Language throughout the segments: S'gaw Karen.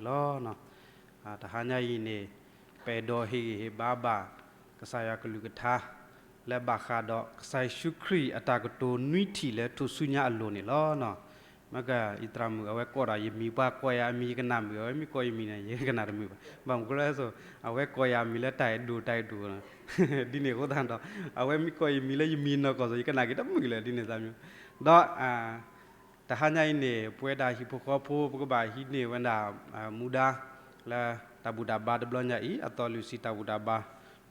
လီၤ. တဟါညါအံၤန့ၣ် ပအဲၣ်ဒိးဟ့ၣ်ဂံၢ်ဟ့ၣ်ဘါဘၣ် ကစၢ်ယွၤကလုၢ်ကထါ လၢဘၣ်ဃးဒီး ကစၢ်ယ့ၣ်ၡူးခရံာ်အတၢ်ကတိၤနွံထံၣ်လၢထူၣ်စုညါအလိၤန့ၣ်လီၤ. မ့ၢ်က ယသရၣ်မုၣ် အဝဲကိးဒီးယမံၤ ပှၤကိးယၤအမံၤ ယကနၣ်မုာ်, အဝဲမ့ၢ်ကိးယမံၤန့ၣ် ယကနၣ်တမုာ်ဘၣ်. ဘၣ်မနုၤအဃိလဲၣ်, အဝဲကိးယၤအမံၤလၢတၢ်အဲၣ်ဒိး တၢ်အဲၣ်ဒိး ဒ်န့ၣ်အဃိသတးဒီး အဝဲမ့ၢ်ကိးယမံၤလၢယမံၤနီၢ်ကီၢ်စ့ၢ် ယကနၣ်က့ၤတမုာ်လၢၤ ဒ်န့ၣ်သးမံၤ. ဒီး တဟါညါအံၤန့ၣ် ပဝဲဒၣ်ဟံၣ်ဖိဃီဖိ ပကဘၣ်ဟံးန့ၢ်ဝဲဒၣ် မူဒါ လၢတၢ်ဘူၣ်တၢ်ဘါတဘျီညါအံၤ အသီလွံၢ်ဆံတၢ်ဘူၣ်တၢ်ဘါ,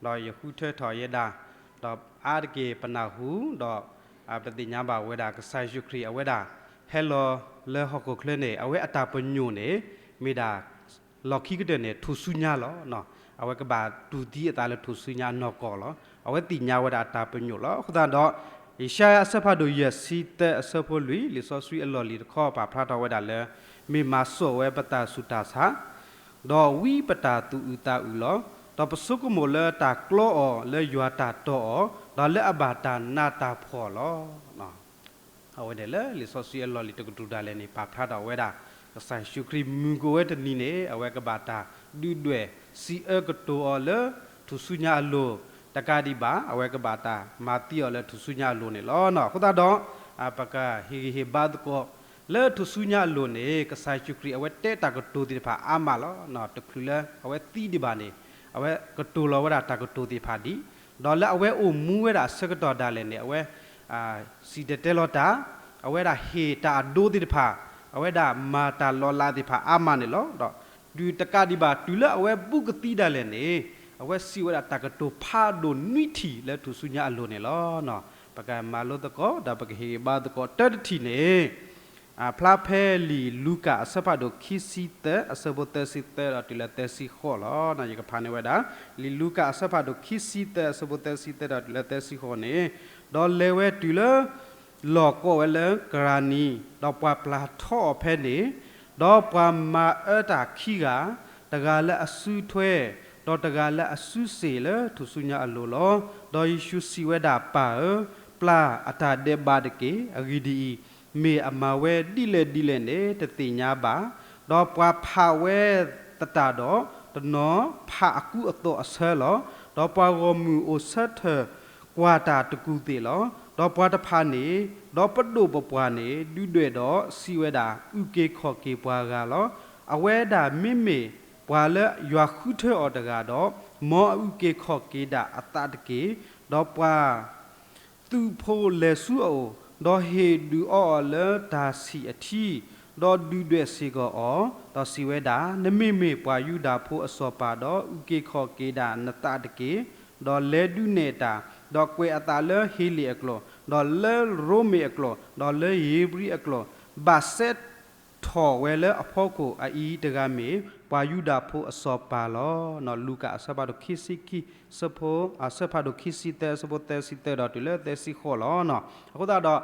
ဒီးယဃုထၢထီၣ်ယဲဒၣ်, ဒီးအါတက့ၢ်ပနၢ်ဟူ, ဒီး ပသ့ၣ်ညါဘၣ်ဝဲဒၣ် ကစၢ်ယ့ၣ်ၡူးခရံာ်အဝဲဒၣ် ဟဲလီၤလၢဟီၣ်ခိၣ်ချၢန့ၣ် အဝဲအတၢ်ပညိၣ်န့ၣ် မ့ၢ်ဒၣ် လီၢ်ခံကတၢၢ်န့ၣ် ထူၣ်စုညါလီၤ. အဝဲကဘၣ်တူၢ်သံအသးလၢထူၣ်စုညါနီၢ်ကီၢ်လီၤ. အဝဲသ့ၣ်ညါဝဲဒၣ်အတၢ်ပညိၣ်လီၤ. အဃိသတးဒီး ယၡါယၤအဆၢဖးဒိၣ်ယဲၢ်ဆံသၢအဆၢဖိလွံၢ် လံာ်စီဆှံအလီၢ်လံၤတခီပာ်ဖျါထီၣ်ဝဲဒၣ်လၢ မ့ၢ်မၤစိာ်ဝဲပတၢ်ဆူးတၢ်ဆါ ဒီးဝံပတၢ်သူၣ်အုးသးအုးလီၤ. ဒီးပဆိကမိၣ်လၢတၢ်ကျီအီၤလၢယွၤတၢ်တီၢ်အီၤ, ဒီးလၢအဘၣ်တၢ်နးတၢ်ဖှီၣ်လီၤ. အဝဲန့ၣ်လၢလံာ်စီဆှံအလီၢ်လံၤတကတြူၢ်ဒၣ်လဲာ်န့ၣ် ပာ်ဖျါထီၣ်ဝဲဒၣ် ကစၢ်ယ့ၣ်ၡူးခရံာ်မုၢ်ကအိၣ်ဝဲတနံၤန့ၣ် အဝဲကဘၣ်တၢ်ဒုးဒွဲၣ်စံးအၢကတိၤအီၤလၢထူၣ်စုညါအလိၤ, တကးဒံးဘၣ် အဝဲကဘၣ်တၢ်မၤသံအီၤလၢထူၣ်စုညါအလိၤန့ၣ်လီၤ. အဃိသတးဒီး ပကဟ့ၣ်ဂံၢ်ဟ့ၣ်ဘါသကိး လၢထူၣ်စုညါအလိၤန့ၣ် ကစၢ်ယ့ၣ်ၡူးခရံာ်အဝဲတဲတၢ်ကတိၤသ့ၣ်တဖၣ်အါမးလီၤ. တချုးလၢအဝဲသံဒံးဘၣ်န့ၣ် အဝဲကတိၤလီၤဝဲဒၣ်တၢ်ကတိၤသ့ၣ်တဖၣ်ဒံး, ဒီးလၢအဝဲအိၣ်မူဝဲဒၣ်အဆၢကတီၢ်ဒၣ်လဲာ်န့ၣ် အဝဲ စံၣ်တဲၤတဲလီၤတၢ်, အဝဲဒၣ်ဟ့ၣ်တၢ်အဒိသ့ၣ်တဖၣ်, အဝဲဒၣ်မၤတၢ်လီၤလးသ့ၣ်တဖၣ်အါမးန့ၣ်လီၤ. ဒီးတုၤတကးဒံးဘၣ် တုၤလၢအဝဲဘူးကသံဒၣ်လဲာ်န့ၣ် အဝဲစံးဝဲဒၣ်တၢ်ကတိၤဖးဒိၣ်နွံထံၣ်လၢထူၣ်စုညါအလိၤန့ၣ်လီၤ. ပကမၤလိသကိး ဒီးပကဟ့ၣ်ဂံၢ်ဘါသကိး တၢတထံၣ်န့ၣ် ဖျါဖဲလံာ်လူၤကၣ်အဆၢဖးဒိၣ်ခံဆံသၢ အဆၢဖိသၢဆံသၢဒီးတုၤလၢသၢဆံဃိးလီၤ. ယကဖးန့ၢ်ဝဲဒၣ် လံာ်လူၤကၣ်အဆၢဖးဒိၣ်ခံဆံသၢ အဆၢဖိသၢဆံသၢဒီးတုၤလၢသၢဆံဃိးန့ၣ်, ဒီးလဲၤဝဲတုၤလၢ လီၢ်ကိးဝဲလၢကရၤနံ, ဒီးပှၤပျၢ်ထီအီၤဖဲန့ၣ်, ဒီးပှၤမၤအၢတၢ်ခံဂၤ, တဂၤလၢအစုထွဲ, ဒီးတဂၤလၢအစုစ့ၣ်လၢထူၣ်စုညါအလိၤလီၤ. ဒီးယ့ၣ်ၡူးစံးဝဲဒၣ်, ပၢ်ဧၢ, ပျၢ်အတၢ်ဒဲးဘးတက့ၢ်. အဂ့ၢ်ဒ်အံၤ, မ့ၢ်အမၤဝဲဒ်လဲၣ်ဒ်လဲၣ်န့ၣ် တသ့ၣ်ညါဘၣ်. ဒီးပှၤဖးဝဲသတးဒီး တနီၤဖးအကူအသိးအဆၢလီၤ. ဒီးပှၤဂီၢ်မုၢ်အိၣ်ဆၢထၢၣ်ကွၢ်တၢ်တကူၢ်သ့ၣ်လီၤ. ဒီးပှၤတဖၣ်န့ၣ်, ဒီးပဒိၣ်ပပှၢ်န့ၣ် ဒုးဒွဲၣ်ဒီးစံးဝဲဒၣ်, အုၣ်က့ၤခီၣ်က့ၤပှၤဂၤလီၤ. အဝဲဒၣ်မ့မ့ၢ်ပှၤလၢယွၤဃုထၢအီၤတဂၤဒီး, မ်အအုၣ်က့ၤခီၣ်က့ၤဒၣ်အသးတက့ၢ်. ဒီးပှၤ သုးဖိလဲၤဆူအအိၣ်, ဒီးဟ့ၣ်ဒုးအီအီၤလၢတၢ်ဆံၣ်အထံ, ဒီးဒုးဒွဲၣ်စ့ၢ်ကီးအီၤ, ဒီးစံးဝဲဒၣ်, နမ့မ့ၢ်ပှၤယူဒၤဖိအစီၤပၤဒီး, အုၣ်က့ၤခီၣ်က့ၤဒၣ်နသးတက့ၢ်. ဒီးလဲၤဒုးနဲၣ်တၢ်, ဒီးကွဲးအသးလၢဟ့လ့ၣ်အကျိာ်, ဒီးလၢရိမ့ၤအကျိာ်, ဒီးလၢဧ့ၤဘြံၤအကျိာ်, ဘၣ်စဲထီၣ်ဝဲလၢအဖီခိၣ်အအံၤတဂၤမ့ၢ်ပှၤယူဒၤဖိအစီၤပၤလီၤ. လူၤကၣ်အဆၢဖးဒိၣ်ခံဆံခံ, အဆၢဖးဒိၣ်ခံဆံသၢ အဆၢဖိသၢဆံသၢဒီးတုၤလၢသၢဆံဃိးလီၤ. အဃိသတးဒီး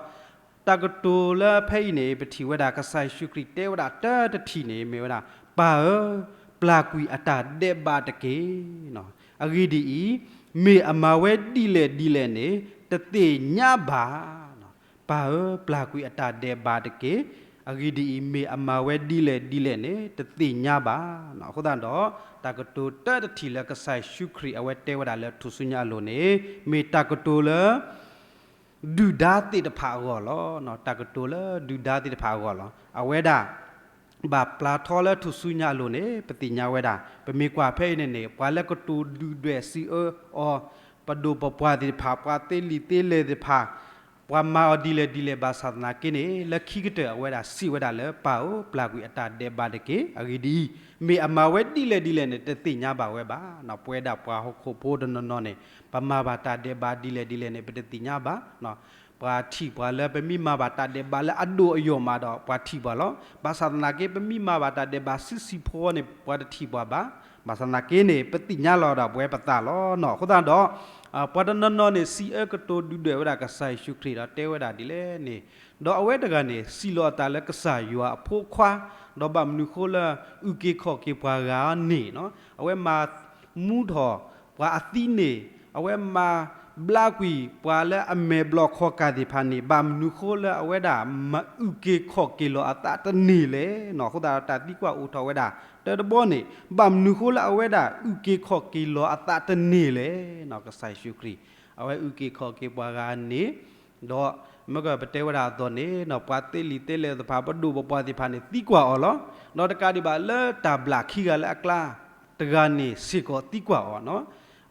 တၢ်ကတိၤလၢဖဲအံၤန့ၣ် ပထံၣ်ဝဲဒၣ်ကစၢ်ယ့ၣ်ၡူးခရံာ်တဲဝဲဒၣ်တၢတထံၣ်န့ၣ် မ့ၢ်ဝဲဒၣ်, ပၢ်ဧၢ, ပျၢ်ကွံာ်အတၢ်ဒဲးဘးတက့ၢ်. အဂ့ၢ်ဒ်အံၤ, မ့ၢ်အမၤဝဲဒ်လဲၣ်ဒ်လဲၣ်န့ၣ် တသ့ၣ်ညါဘၣ်. ပၢ်ဧၢ, ပျၢ်ကွံာ်အတၢ်ဒဲးဘးတက့ၢ်. အဂ့ၢ်ဒ်အံၤ, မ့ၢ်အမၤဝဲဒ်လဲၣ်ဒ်လဲၣ်န့ၣ် တသ့ၣ်ညါဘၣ်. အဃိသတးဒီး တၢ်ကတိၤတၢတထံၣ်လၢကစၢ်ယ့ၣ်ၡူးခရံာ်အဝဲတဲဝဲဒၣ်လၢထူၣ်စုညါအလိၤန့ၣ် မ့ၢ်တၢ်ကတိၤလၢ ဒုၣ်ဒါသ့ၣ်တဖၣ်အဂီၢ်လီၤ. တၢ်ကတိၤလၢဒုၣ်ဒါသ့ၣ်တဖၣ်အဂီၢ်လီၤ. အဝဲဒၣ် ဘၣ်ပျၢ်ထီလၢထူၣ်စုညါအလိၤန့ၣ် ပသ့ၣ်ညါဝဲဒၣ်. ပမ့ၢ်ကွၢ်ဖဲအံၤန့ၣ်န့ၣ် ပှၤလၢကတိၤဒုၣ်ဒွဲၣ်စံးအၢအီၤ, ပဒိၣ်ပပှၢ်သ့ၣ်တဖၣ်, ပှၤသ့လံာ်သ့လဲၢ်သ့ၣ်တဖၣ်, ပှၤမၤအီၤဒ်လဲၣ်ဒ်လဲၣ် ဘၣ်ဆၣ်သနာ်က့န့ၣ် လၢခံကတၢၢ်အဝဲဒၣ်စံးဝဲဒၣ်လၢ ပၢ်ဧၢ, ပျၢ်ကွံာ်အတၢ်ဒဲးဘးတက့ၢ်. အဂ့ၢ်ဒ်အံၤ, မ့ၢ်အမၤဝဲဒ်လဲၣ်ဒ်လဲၣ်န့ၣ် တသ့ၣ်ညါဘၣ်ဝဲဘၣ်. ပဝဲဒၣ်ပှၤဟီၣ်ခိၣ်ဖိတနီၤနီၤန့ၣ် ပမၤဘၣ်တၢ်ဒဲးဘးဒ်လဲၣ်ဒ်လဲၣ်န့ၣ် ပတသ့ၣ်ညါဘၣ်. ပှၤထံၣ်ပှၤလၢပမ့ၢ်မၤဘၣ်တၢ်ဒဲးဘးလၢအဒိၣ်အယိာ်မးဒီး ပှၤထံၣ်ပှၤလီၤ. ဘၣ်ဆၣ်သနာ်က့ ပမ့ၢ်မၤဘၣ်တၢ်ဒဲးဘးဆံးဆံးဖိန့ၣ် ပှၤတထံၣ်ပှၤဘၣ်. ဘၣ်ဆၣ်သနာ်က့န့ၣ် ပသ့ၣ်ညါလီၤဒၣ်ပဝဲပသးလီၤ. အဃိသတးဒီး ပှၤတနီၤနီၤန့ၣ် စံးအၢကတိၤဒုၣ်ဒွဲၣ်ဝဲဒၣ်ကစၢ်ယ့ၣ်ၡူးခရံာ်ဒီးတဲဝဲဒၣ်ဒ်လဲၣ်န့ၣ်, ဒီးအဝဲတဂၤန့ၣ် စံးလီၤအသးလၢကစၢ်ယွၤအဖိခွါ, ဒီးဘၣ်မနုၤဃိလၢ အုၣ်က့ၤခီၣ်က့ၤပှၤဂၤန့ၣ်, အဝဲမၤမူထီၣ်ပှၤအသံန့ၣ်, အဝဲမၤ ဘျါကွံာ်ပှၤလၢအမဲာ်ဘျီၣ်ခီၣ်ကၢ်သ့ၣ်တဖၣ်န့ၣ် ဘၣ်မနုၤဃိလၢအဝဲဒၣ်မၤအုၣ်က့ၤခီၣ်က့ၤလီၤအသးတန့ၢ်လဲၣ်နီၤ. အဃိသတးဒီးတၢ်သံကွၢ်အိၣ်ထီၣ်ဝဲဒၣ် တၢတဘီန့ၣ် ဘၣ်မနုၤဃိလၢအဝဲဒၣ်အုၣ်က့ၤခီၣ်က့ၤလီၤအသးတန့ၢ်လဲၣ်နီၤ. ကစၢ်ယ့ၣ်ၡူးခရံာ် အဝဲအုၣ်က့ၤခီၣ်က့ၤပှၤဂၤန့ၣ် ဒီးမ့ၢ်ကပတဲဝဲဒၣ်အသိးန့ၣ်နီၤ ပှၤသ့လံာ်သ့လဲၢ်သ့ၣ်တဖၣ် ပဒိၣ်ပပှၢ်သ့ၣ်တဖၣ်န့ၣ် သံကွၢ်အီၤလီၤ. ဒီးတကးဒံးဘၣ်လၢတၢ်ဘျၣ်ခံဂၤလၢအကျါ တဂၤန့ၣ်စ့ၢ်ကီးသံကွၢ်အီၤနီၤ.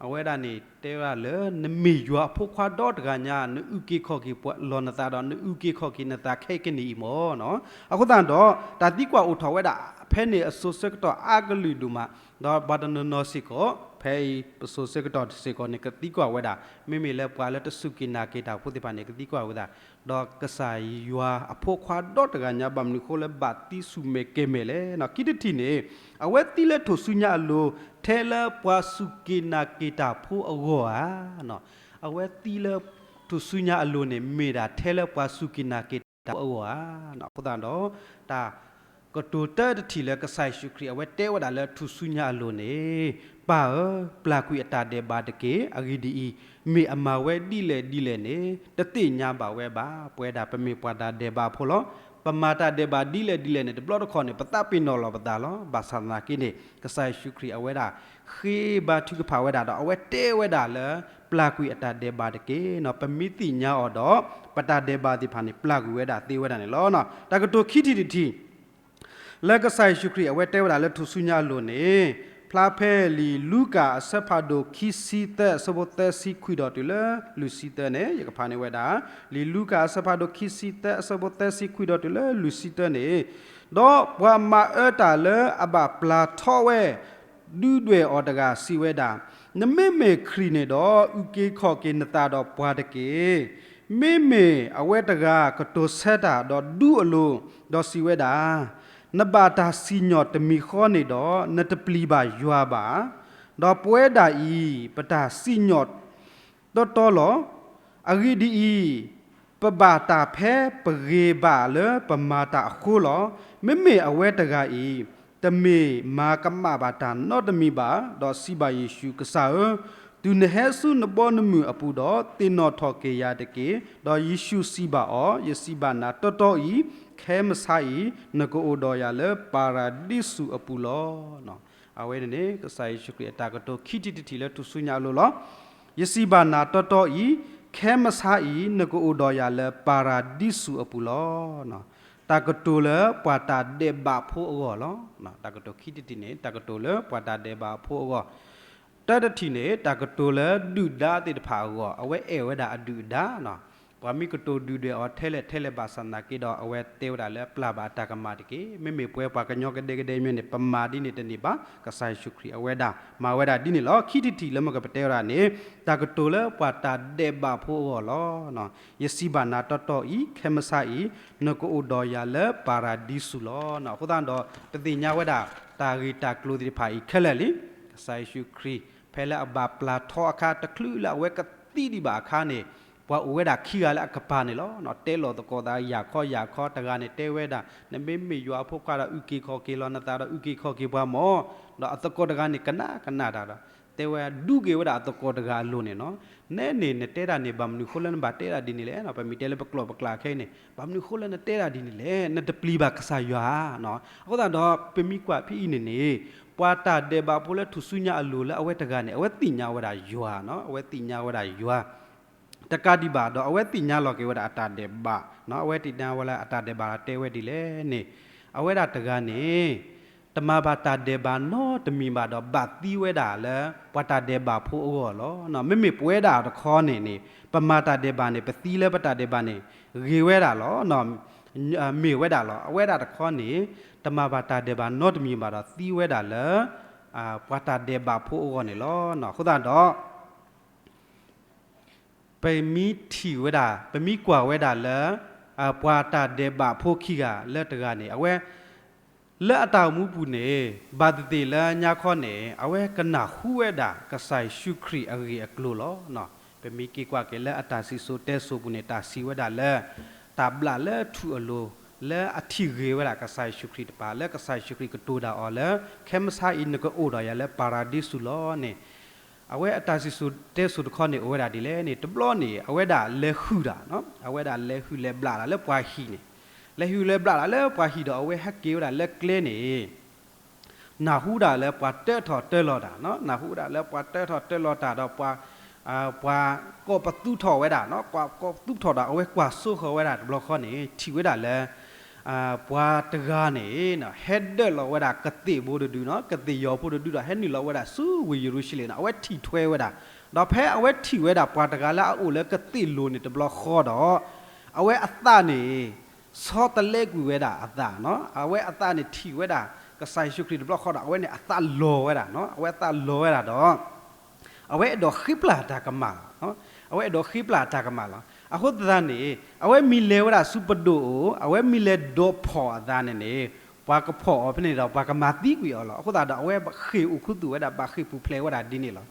အဝဲဒၣ်န့ၣ်တဲဝဲဒၣ်လၢ နမ့ၢ်ယွၤအဖိခွါဒီတဂၤညါ နအုၣ်က့ၤခီၣ်က့ၤလီၤနသးဒီး နအုၣ်က့ၤခီၣ်က့ၤနသးခဲကနံၣ်အံၤမ့ၢ်နီၤ. အဃိသတးဒီး တၢ်သံကွၢ်အိၣ်ထီၣ်ဝဲဒၣ် ဖဲန့ၣ်အစိၤဆၢကတီၢ်အါကလုာ်ဒိၣ်မး ဒီးပှၤတနီၤနီၤစ့ၢ်ကီး ဖဲအံၤပစိၤဆၢကတီၢ်စ့ၢ်ကီးန့ၣ် ကသံကွၢ်ဝဲဒၣ် မ့မ့ၢ်လၢပှၤလၢတစူၢ်က့ၤနာ်က့ၤတၢ်ဖိသ့ၣ်တဖၣ်န့ၣ် ကသံကွၢ်ဝဲဒၣ် ဒီးကစၢ်ယွၤအဖိခွါဒီတဂၤညါ ဘၣ်မနုၤဃိလၢဘၣ်သံဆူၣ်မဲာ်ကဲၤမဲာ်လဲၣ်နီၤ. ခံထံၣ်တထံၣ်န့ၣ် အဝဲသံလၢထူၣ်စုညါအလိၤ ထဲလၢပှၤစူၢ်က့ၤနာ်က့ၤတၢ်ဖိအဂီၢ်ဧါ. အဝဲသံလၢထူၣ်စုညါအလိၤန့ၣ် မ့ၢ်ဒၣ်ထဲလၢပှၤစူၢ်က့ၤနာ်က့ၤတၢ်ဖိအဂီၢ်ဧါ. အဃိသတးဒီး တၢ် ကတိၤတၢတထံၣ်လၢကစၢ်ယ့ၣ်ၡူးခရံာ် အဝဲတဲဝဲဒၣ်လၢထူၣ်စုညါအလိၤန့ၣ်, ပၢ်ဧၢ, ပျၢ်ကွံာ်အတၢ်ဒဲးဘးတက့ၢ်. အဂ့ၢ်ဒ်အံၤ, မ့ၢ်အမၤဝဲဒ်လဲၣ်ဒ်လဲၣ်န့ၣ် တသ့ၣ်ညါဘၣ်ဝဲဘၣ်. ပဝဲဒၣ်ပမ့ၢ်ပှၤတၢ်ဒဲးဘးဖိလီၤ. ပမၤတၢ်ဒဲးဘးဒ်လဲၣ်ဒ်လဲၣ်န့ၣ် တဘျီတခီၣ်န့ၣ် ပသးပ့ၤနီၣ်လီၤပသးလီၤ. ဘၣ်ဆၣ်သနာ်က့န့ၣ် ကစၢ်ယ့ၣ်ၡူးခရံာ်အဝဲဒၣ် ဃ့ဘါထုကဖၣ်ဝဲဒၣ်ဒီး အဝဲတဲဝဲဒၣ်လၢ ပျၢ်ကွံာ်အတၢ်ဒဲးဘးတက့ၢ်. ပမ့ၢ်သ့ၣ်ညါအီၤဒီး ပတၢ်ဒဲးဘးသ့ၣ်တဖၣ်န့ၣ် ပျၢ်ကွံာ်ဝဲဒၣ်သ့ဝဲဒၣ်န့ၣ်လီၤ. တၢ်ကတိၤခံထံၣ်တထံၣ် လၢကစၢ်ယ့ၣ်ၡူးခရံာ်အဝဲတဲဝဲဒၣ်လၢထူၣ်စုညါအလိၤန့ၣ်, ဖျါဖဲလံာ်လူၤကၣ်အဆၢဖးဒိၣ်ခံဆံသၢအဆၢဖိသၢဆံခွံဒီးတုၤလၢလွံၢ်ဆံသၢန့ၣ် ယကဖးန့ၢ်ဝဲဒၣ်, လံာ်လူၤကၣ်အဆၢဖးဒိၣ်ခံဆံသၢအဆၢဖိသၢဆံခွံဒီးတုၤလၢလွံၢ်ဆံသၢန့ၣ်, ဒီးပှၤမၤအၢတၢ်လၢအဘၣ်ပျၢ်ထီဝဲ ဒုးဒွဲၣ်အီၤတဂၤစံးဝဲဒၣ်, နမ့မ့ၢ်ခရံာ်န့ၣ်ဒီး အုၣ်က့ၤခီၣ်က့ၤနသးဒီးပှၤတက့ၢ်. မ့မ့ၢ်အဝဲတဂၤကတိၤဆၢတၢ်ဒီးဒူအလိၤ, ဒီးစံးဝဲဒၣ်, နဘၣ်တၢ်စံၣ်ညီၣ်တမံၤဃီန့ၣ်ဒီး နတပျံၤဘၣ်ယွၤဘၣ်. ဒီးပဝဲဒၣ်အံၤ ပတၢ်စံၣ်ညီၣ် တီတီလီၤ. အဂ့ၢ်ဒ်အံၤ, ပဘၣ်တၢ်ဖဲပဂ့ၤဘၣ်လၢပမၤတၢ်အဃိလီၤ. မ့မ့ၢ်အဝဲတဂၤအံၤ တမ့ၢ်မၤကမၣ်ဘၣ်တၢ်နီတမံၤဘၣ်, ဒီးစံးဘၣ်ယ့ၣ်ၡူး, ကစၢ်ဧၢ, တုၤနဟဲဆူနဘီနမုၢ်အပူၤဒီး သ့ၣ်နီၣ်ထီၣ်က့ၤယၤတက့ၢ်. ဒီးယ့ၣ်ၡူးစံးဘၣ်အီၤ, ယစံးဘၣ်နၤတီတီအံၤ, ခဲမဆါအံၤ နကအိၣ်ဒီးယၤလၢပၤရၤဒံစူးအပူၤလီၤ. အဝဲန့ၣ်န့ၣ် ကစၢ်ယ့ၣ်ၡူးခရံာ်အတၢ်ကတိၤခံထံၣ်တထံၣ်လၢထူၣ်စုညါအလိၤလီၤ. ယစံးဘၣ်နၤတီတီအံၤ, ခဲမဆါအံၤ နကအိၣ်ဒီးယၤလၢပၤရၤဒံစူးအပူၤလီၤ. တၢ်ကတိၤလၢပှၤတၢ်ဒဲးဘးဖိအဂီၢ်လီၤ. တၢ်ကတိၤခံထံၣ်တထံၣ်န့ၣ် တၢ်ကတိၤလၢပှၤတၢ်ဒဲးဘးဖိအဂီၢ်, တၢတထံၣ်န့ၣ် တၢ်ကတိၤလၢဒုၣ်ဒါသ့ၣ်တဖၣ်အဂီၢ်, အဝဲအဲၣ်ဝဲဒၣ်အဒုၣ်အဒါနီၤ. ပှၤမ့ၢ်ကတိၤဒုၣ်ဒွဲၣ်အီၤထဲလဲၣ်ထဲလဲၣ်ဘၣ်ဆၣ်သနာ်က့ဒီး အဝဲတဲဝဲဒၣ်လၢပျၢ်ဘၣ်အတၢ်ကမၣ်တက့ၢ်. မ့မ့ၢ်ပဝဲပှၤကညီကဒဲကဒဲမ့ၢ်န့ၣ် ပမၤဒ်န့ၣ်တန့ၢ်ဘၣ်. ကစၢ်ယ့ၣ်ၡူးခရံာ်အဝဲဒၣ် မၤဝဲဒၣ်ဒ်န့ၣ်လီၤ. ခံထံၣ်တထံၣ်လၢမ့ၢ်ကပတဲဝဲဒၣ်န့ၣ် တၢ်ကတိၤလၢပှၤတၢ်ဒဲးဘးဖိအဂီၢ်လီၤ. ယစံးဘၣ်နၤတီတီအံၤ, ခဲမဆါအံၤ နကအိၣ်ဒီးယၤလၢပၤရၤဒံစူးလီၤ. အဃိသတးဒီး ပသ့ၣ်ညါဝဲဒၣ် တၢ်ဂ့ၢ်တၢ်ကျိၤသ့ၣ်တဖၣ်အံၤခဲလၢာ်လံ. ကစၢ်ယ့ၣ်ၡူးခရံာ် ဖဲလၢအဘၣ်ပျၢ်ထီအခါ တချုးလၢအဝဲကသံဒံးဘၣ်အခါန့ၣ် ပှၤအိၣ်ဝဲဒၣ်ခံဂၤလၢအကပၤန့ၣ်လီၤ. တဲလိာ်သကိးသးယၢ်ခီယၢ်ခီ, တဂၤန့ၣ်တဲဝဲဒၣ် နမ့မ့ၢ်ယွၤအဖိခွါဒီး အုၣ်က့ၤခီၣ်က့ၤလီၤနသးဒီး အုၣ်က့ၤခီၣ်က့ၤပှၤမၢ်, ဒီးအသကိးတဂၤန့ၣ် ကနၣ်ကနၣ်တၢ်ဒီး တဲဝဲဒူးက့ၤဝဲဒၣ်အသကိးတဂၤအလိၤန့ၣ်နီၤ. နဲန့ၣ် နတဲဒၣ်န့ၣ် ဘၣ်မနုၤဃိလၢနဘၣ်တဲဒၣ်ဒ်န့ၣ်လဲၣ်. ပမ့ၢ်တဲလၢပကျိာ်ပကျါခဲအံၤန့ၣ် ဘၣ်မနုၤဃိလၢနတဲဒၣ်ဒ်န့ၣ်လဲၣ်, နတပျံၤဘၣ်ကစၢ်ယွၤဧါ. အဃိသတးဒီး ပမ့ၢ်ကွၢ်ဖဲအံၤန့ၣ်န့ၣ် ပှၤတၢ်ဒဲးဘးဖိလၢထူၣ်စုညါအလိၤလၢအဝဲတဂၤန့ၣ် အဝဲသ့ၣ်ညါဝဲဒၣ်ယွၤနီၤ, အဝဲသ့ၣ်ညါဝဲဒၣ်ယွၤ တကးဒံးဘၣ်ဒီး အဝဲသ့ၣ်ညါလီၤက့ၤဝဲဒၣ်အတၢ်ဒဲးဘး, အဝဲသ့ၣ်ညါဝဲလၢအတၢ်ဒဲးဘးတဲဝဲဒ်လဲၣ်န့ၣ်, အဝဲဒၣ်တဂၤန့ၣ် တမၤဘၣ်တၢ်ဒဲးဘးနီတမံၤဘၣ်ဒီး ဘၣ်သံဝဲဒၣ်လၢ ပှၤတၢ်ဒဲးဘးဖိအဂီၢ်လီၤ. မ့မ့ၢ်ပဝဲဒၣ်တခီန့ၣ်န့ၣ် ပမၤတၢ်ဒဲးဘးန့ၣ် ပသံလၢပတၢ်ဒဲးဘးန့ၣ် ဂ့ၤဝဲဒၣ်လီၤ. မ့ၢ်ဝဲဒၣ်လီၤ. အဝဲဒၣ်တခီန့ၣ် တမၤဘၣ်တၢ်ဒဲးဘးနီတမံၤဘၣ်ဒီး သံဝဲဒၣ်လၢ ပှၤတၢ်ဒဲးဘးဖိအဂီၢ်န့ၣ်လီၤ. အဃိသတးဒီး ပမ့ၢ်ထံၣ်ဝဲဒၣ် ပမ့ၢ်ကွၢ်ဝဲဒၣ်လၢ ပှၤတၢ်ဒဲးဘးဖိခံဂၤလၢတဂၤန့ၣ် အဝဲ လၢအတၢ်အိၣ်မူပူၤန့ၣ် ဘၣ်သ့ၣ်သ့ၣ်လၢညါခီန့ၣ် အဝဲကနၢ်ဟူဝဲဒၣ် ကစၢ်ယ့ၣ်ၡူးခရံာ်အဂ့ၢ်အကျိၤလီၤ. ပမ့ၢ်က့ၤကွၢ်က့ၤလၢအတၢ်စံၣ်စိၤတဲစိၤပူၤန့ၣ် တၢ်စံးဝဲဒၣ်လၢ တၢ်ဘျးလၢထူၣ်အလိၤ လၢအထံၣ်ဂ့ၤဝဲဒၣ်ကစၢ်ယ့ၣ်ၡူးခရံာ်တပၤ လၢကစၢ်ယ့ၣ်ၡူးခရံာ်ကတိၤတၢ်အီၤလၢ ခဲမဆါအံၤနကအိၣ်ဒီးယၤလၢပၤရၤဒံစူးလီၤန့ၣ် အဝဲအတၢ်စံၣ်စိၤတဲစိၤတခီန့ၣ် အိၣ်ဝဲဒၣ်ဒ်လဲၣ်န့ၣ် တဘျီန့ၣ် အဝဲဒၣ်လဲၤဟုၣ်တၢ်, အဝဲဒၣ်လဲၤဟုၣ်လဲၤဘျးတၢ်လၢပှၤဟံၣ်န့ၣ်, လဲၤဟုၣ်လဲၤဘျးတၢ်လၢပှၤဟံၣ်ဒီး အဝဲဟဲက့ၤဝဲဒၣ်လၢကျဲန့ၣ် နၢ်ဟူဒၣ်လၢပှၤတၢထီၣ်တၢလီၤတၢ်, နၢ်ဟူဒၣ်လၢပှၤတၢထီၣ်တၢလီၤတၢ်ဒီး ပှၤကိးပသူထီၣ်ဝဲဒၣ်, ပှၤကိးပသူထီၣ်ဒီး အဝဲကွၢ်စိဃီၤဝဲဒၣ်တဘျီဃီန့ၣ် ထံၣ်ဝဲဒၣ်လၢ ပှၤတဂၤန့ၣ် ဟဲဒၢၣ်လီၤဝဲဒၣ်ကသ့ၣ်ဘိတဒု, ကသ့ၣ်ယီၤဖိတဒုဒီး ဟဲနုာ်လီၤဝဲဒၣ်ဆူဝ့ၢ်ယရူၤၡလ့ၣ်န့ၣ် အဝဲထံၣ်ထွဲဝဲဒၣ်, ဒီးဖဲအဝဲထံၣ်ဝဲဒၣ်ပှၤတဂၤလၢအအိၣ်လၢကသ့ၣ်လိၤန့ၣ်တဘျီဃီဒီး အဝဲအသးန့ၣ် ဆီတလဲကွံာ်ဝဲဒၣ်အသး, အဝဲအသးန့ၣ်ထံၣ်ဝဲဒၣ် ကစၢ်ယ့ၣ်ၡူးခရံာ်တဘျီဃီဒီး အဝဲန့ၣ်အသးလီၤဝဲဒၣ်, အဝဲအသးလီၤဝဲဒၣ်ဒီး အဝဲအဲၣ်ဒိးဃ့ပျၢ်တၢ်ကမၣ်လီၤ, အဝဲအဲၣ်ဒိးဃ့ပျၢ်တၢ်ကမၣ်လီၤ. အဃိသတးန့ၣ် အဝဲမ့ၢ်လဲၤဝဲဒၣ်ဆူပဒိၣ်အအိၣ် အဝဲမ့ၢ်လဲၤဒိးဖီၣ်အသးန့ၣ်န့ၣ် ပှၤကဖီၣ်အီၤဖဲန့ၣ်ဒီး ပှၤကမၤသံကွံာ်အီၤလီၤ. အဃိသတးဒီး အဝဲဃ့ၢ်အိၣ်ခူသူၣ်ဝဲဒၣ် ဘၣ်ဃ့ၢ်ပူၤဖျဲးဝဲဒၣ်ဒ်န့ၣ်လီၤ.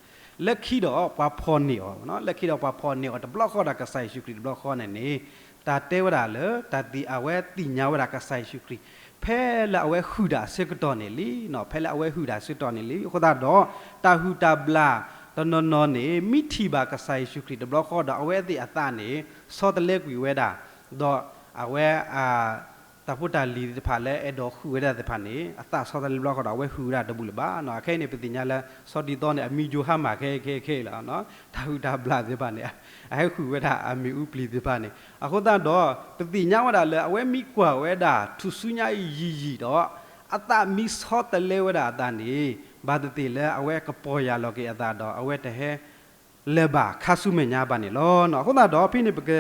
လၢခံဒီးပှၤဖီၣ်န့ၢ်အီၤ, လၢခံဒီးပှၤဖီၣ်န့ၢ်အီၤတဘျီဃီဒီး ကစၢ်ယ့ၣ်ၡူးခရံာ်တဘျီဃီန့ၣ်န့ၣ် တၢ်တဲဝဲဒၣ်လၢ တၢ်သ့ၣ်အဝဲသ့ၣ်ညါဝဲဒၣ်ကစၢ်ယ့ၣ်ၡူးခရံာ် ဖဲလၢအဝဲဟုၣ်တၢ်အဆၢကတီၢ်န့ၣ်လံ, ဖဲလၢအဝဲဟုၣ်တၢ်အဆၢကတီၢ်န့ၣ်လံ. အဃိသတးဒီး တၢ်ဟုၣ်တၢ်ဘျၣ်တနီၤနီၤန့ၣ် မ့ၢ်ထံၣ်ဘၣ်ကစၢ်ယ့ၣ်ၡူးခရံာ်တဘျီဃီဒီး အဝဲသ့ၣ်အသးန့ၣ် ဆီတလဲကွံာ်ဝဲဒၣ်, ဒီးအဝဲ တၢ်ဖိတၢ်လံၤသ့ၣ်တဖၣ်လၢအဲၣ်ဒိးဟုၣ်ဝဲဒၣ်သ့ၣ်တဖၣ်န့ၣ် အသးဆီတလဲတဘျီဃီဒီး အဝဲဟုၣ်ဝဲဒၣ်တဘူၣ်လၢၤဘၣ်. အခဲအံၤန့ၣ် ပသ့ၣ်ညါလၢ စီၤဒံသီန့ၣ် အမံယိၤဟၣ်မးခဲခဲခဲလီၤ. တၢ်ဟုၣ်တၢ်ဘျၣ်သ့ၣ်တဖၣ်န့ၣ် အဟဲဟုၣ်ဝဲဒၣ်အမ့ၣ်အူပျံၤသ့ၣ်တဖၣ်န့ၣ်. အဃိသတးဒီး ပသ့ၣ်ညါဝဲဒၣ်လၢ အဝဲမ့ၢ်ကွၢ်ဝဲဒၣ်ထူၣ်စုညါအံၤယံာ်ယံာ်ဒီး အသးမ့ၢ်ဆီတလဲဝဲဒၣ်အသးန့ၣ် ဘၣ်သ့ၣ်သ့ၣ်လၢအဝဲကပီၢ်ယၢ်လီၤက့ၤအသးဒီး အဝဲတဟဲ လၢၤဘၣ်ခါဆူမဲာ်ညါဘၣ်န့ၣ်လီၤ. အဃိသတးဒီး ဖဲန့ၣ် ပက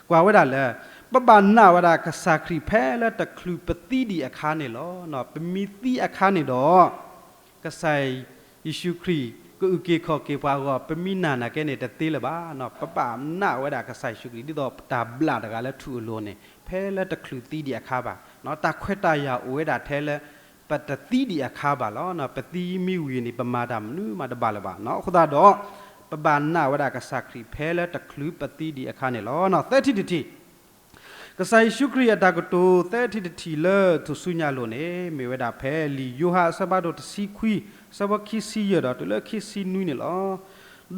ကွၢ်ဝဲဒၣ်လၢ ပဘၣ်နာ်ဝဲဒၣ်ကစၢ်ခရံာ်ဖဲလၢတချုးပသံဒံးအခါန့ၣ်လီၤ. ပမ့ၢ်သံအခါန့ၣ်ဒီး ကစၢ်ယ့ၣ်ၡူးခရံာ်ကအုၣ်က့ၤခီၣ်က့ၤပှၤအဂီၢ် ပမ့ၢ်နာ်နာ်ကဲန့ၣ် တသ့လၢၤဘၣ်. ပဘၣ်နာ်ဝဲဒၣ်ကစၢ်ယ့ၣ်ၡူးခရံာ် ဒ်သိးပတၢ်ဘျၣ်တဂၤလၢထူၣ်အလိၤန့ၣ် ဖဲလၢတချုးသံဒံးအခါဘၣ်. တၢ်ခွဲးတၢ်ယာ်အိၣ်ဝဲဒၣ်ထဲလၢ ပတသံဒံးအခါဘၣ်လီၤ. ပသံမ့ၢ်ဝံၤန့ၣ် ပမၤတၢ်မနုၤမးတဘၣ်လၢၤဘၣ်. အဃိသတးဒီး ပဘၣ်နာ်ဝဲဒၣ်ကစၢ်ခရံာ်ဖဲလၢတချုးပသံဒံးအခါန့ၣ်လီၤ. သၢထံၣ်တထံၣ် ကစၢ်ယ့ၣ်ၡူးခရံာ်အတၢ်ကတိၤသၢထံၣ်တထံၣ်လၢထူၣ်စုညါအလိၤန့ၣ် မ့ၢ်ဝဲဒၣ်ဖဲလံာ်ယိၤဟၣ်အဆၢဖးဒိၣ်တဆံခွံ အဆၢဖိခံဆံယဲၢ်ဒီးတုၤလၢခံဆံနွံန့ၣ်လီၤ.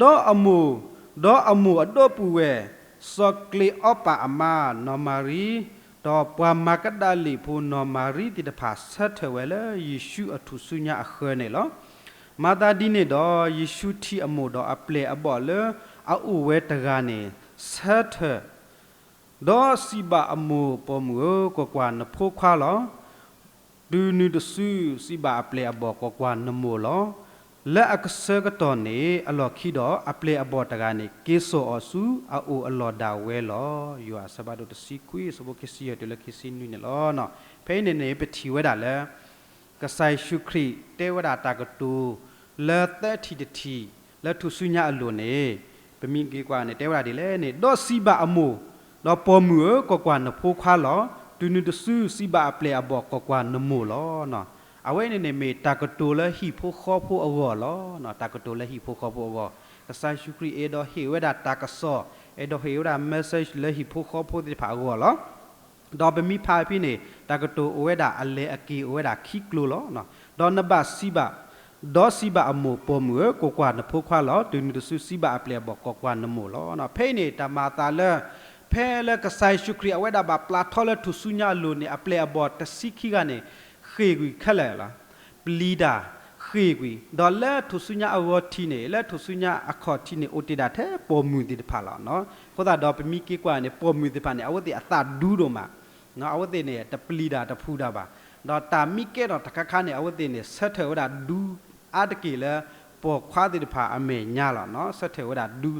ဒီးအမိၢ်, ဒီးအမိၢ်အဒီပုၢ်ဝဲၢ်, စီၤကျ့ၤအီပၤအမါနီၢ်မၤရံ, ဒီးပှၤမၤကဒၤလ့ၣ်ဖိနီၢ်မၤရံသ့ၣ်တဖၣ် ဆၢထၢၣ်ဝဲလၢယ့ၣ်ၡူးအထူၣ်စုညါအဃၢၤန့ၣ်လီၤ. မၤသးဒ်န့ၣ်ဒီး ယ့ၣ်ၡူးထံၣ်အမိၢ်ဒီးအပျဲၢ်အဘီၣ်လၢအအိၣ်ဝဲတဂၤန့ၣ် ဆၢထၢၣ် ဒီးစံးဘၣ်အမိၢ်, ပိာ်မုၣ်ဧၢ, ကွၢ်ကွၢ်, နဖိခွါလီၤ. တုၤနုၤတစု စံးဘၣ်အပျဲၢ်အဘီၣ်, ကွၢ်ကွၢ်, နမိၢ်လီၤ. လၢအကဆၢကတီၢ်န့ၣ်အလီၢ်ခံဒီး အပျဲၢ်အဘီၣ်တဂၤန့ၣ် က့ၤစိာ်အီၤဆူအအိၣ်အလီၢ်ဒၣ်ဝဲလီၤ. ယိၤဟၣ်အဆၢဖးဒိၣ်တဆံခွံ အဆၢဖိခံဆံယဲၢ်တုၤလၢခံဆံနွံန့ၣ်လီၤ. ဖဲအံၤန့ၣ်န့ၣ် ပထံၣ်ဝဲဒၣ်လၢ ကစၢ်ယ့ၣ်ၡူးခရံာ်တဲဝဲဒၣ်တၢ်ကတိၤ လၢသၢထံၣ်တထံၣ် လၢထူၣ်စုညါအလိၤန့ၣ် ပမ့ၢ်က့ၤကွၢ်န့ၣ် တဲဝဲဒၣ်ဒ်လဲၣ်န့ၣ်, ဒီးစံးဘၣ်အမိၢ်, ဒီးပိာ်မုၣ်ဧၢ, ကွၢ်ကွၢ်, နဖိခွါလီၤ. တုၤနုၤတစု စံးဘၣ်အပျဲၢ်အဘီၣ်, ကွၢ်ကွၢ်, နမိၢ်လီၤ. အဝဲန့ၣ်န့ၣ်မ့ၢ်တၢ်ကတိၤလၢဟံၣ်ဖိဃီဖိအဂီၢ်လီၤ. တၢ်ကတိၤလၢဟံၣ်ဖိဃီဖိအဂီၢ်, ကစၢ်ယ့ၣ်ၡူးခရံာ်အဲၣ်ဒိးဟ့ၣ်ဝဲဒၣ်တၢ်ကစီၣ်, အဲၣ်ဒိးဟ့ၣ်ဝဲဒၣ် message လၢဟံၣ်ဖိဃီဖိသ့ၣ်တဖၣ်အဂီၢ်လီၤ. ဒီးပမ့ၢ်ဖးဖဲန့ၣ် တၢ်ကတိၤအိၣ်ဝဲဒၣ်အလဲၤအက့ၤအိၣ်ဝဲဒၣ်ခံကျိၤလီၤ. ဒီးနဘၣ်စံးဘၣ်, ဒီးစံးဘၣ်အမိၢ်, ပိာ်မုၣ်ဧၢ, ကွၢ်ကွၢ်, နဖိခွါလီၤ. တုၤနုၤတစု စံးဘၣ်အပျဲၢ်အဘီၣ်, ကွၢ်ကွၢ်, နမိၢ်လီၤ. ဖဲအံၤန့ၣ် တၢ်မၤအသးလၢ ဖဲလၢကစၢ်ယ့ၣ်ၡူးခရံာ်အဝဲဒၣ်ဘၣ်ပျၢ်ထီလၢထူၣ်စုညါအလိၤန့ၣ် အပျဲၢ်အဘီၣ်တဆံခံဂၤန့ၣ် ဃ့ၢ်ကွံာ်ခဲလၢာ်လီၤ. ပျံၤတၢ်, ဃ့ၢ်ကွံာ်, ဒီးလၢထူၣ်စုညါအဂီၤထံးန့ၣ် လၢထူၣ်စုညါအခီၣ်ထံးန့ၣ် အိၣ်တ့ၢ်ဒၣ်ထဲပိာ်မုၣ်သ့ၣ်တဖၣ်လီၤ. အဃိသတးဒီးပမ့ၢ်က့ၤကွၢ်န့ၣ် ပိာ်မုၣ်သ့ၣ်တဖၣ်န့ၣ် အဝဲသ့ၣ်အသးဒူဒိၣ်မး, အဝဲသ့ၣ်န့ၣ် တပျံၤတၢ်တဖုးတၢ်ဘၣ်. ဒီးတၢ်မ့ၢ်ကဲထီၣ်တခါခါန့ၣ် အဝဲသ့ၣ်န့ၣ် ဆၢထၢၣ်ဝဲဒၣ်ဒူအါတက့ၢ်လၢ ပိာ်ခွါသ့ၣ်တဖၣ်အမဲာ်ညါလီၤ. ဆၢထၢၣ်ဝဲဒၣ်ဒူ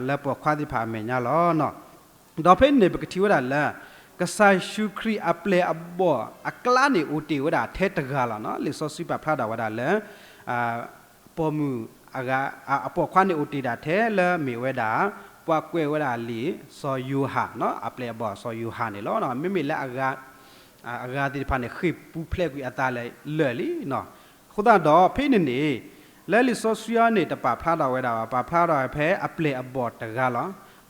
လၢပိာ်ခွါသ့ၣ်တဖၣ်အမဲာ်ညါလီၤ. ဒီးဖဲန့ၣ်န့ၣ် ပကထံၣ်ဝဲဒၣ်လၢ ကစၢ်ယ့ၣ်ၡူးခရံာ်အပျဲၢ်အဘီၣ်အကျါန့ၣ် အိၣ်တ့ၢ်ဝဲဒၣ်ထဲတဂၤလီၤ. လံာ်စီဆှံပာ်ဖျါထီၣ်ဝဲဒၣ်လၢ ပိာ်မုၣ်အဂၤ အပိာ်ခွါန့ၣ်အိၣ်တ့ၢ်ဒၣ်ထဲလၢမ့ၢ်ဝဲဒၣ် ပှၤကွဲးဝဲဒၣ်လံာ်စီၤယိၤဟၣ်, အပျဲၢ်အဘီၣ်စီၤယိၤဟၣ်န့ၣ်လီၤ. မ့မ့ၢ်လၢအဂၤ အဂၤသ့ၣ်တဖၣ်န့ၣ် ဃ့ၢ်ပူၤဖျဲးကွံာ်အသးလၢာ်လံ. အဃိသတးဒီး ဖဲန့ၣ်န့ၣ် လၢလံာ်စီဆှံအံၤန့ၣ် တပာ်ဖျါထီၣ်ဝဲဒၣ်ဘၣ်, ပာ်ဖျါထီၣ်ဝဲဖဲအပျဲၢ်အဘီၣ်တဂၤလီၤ.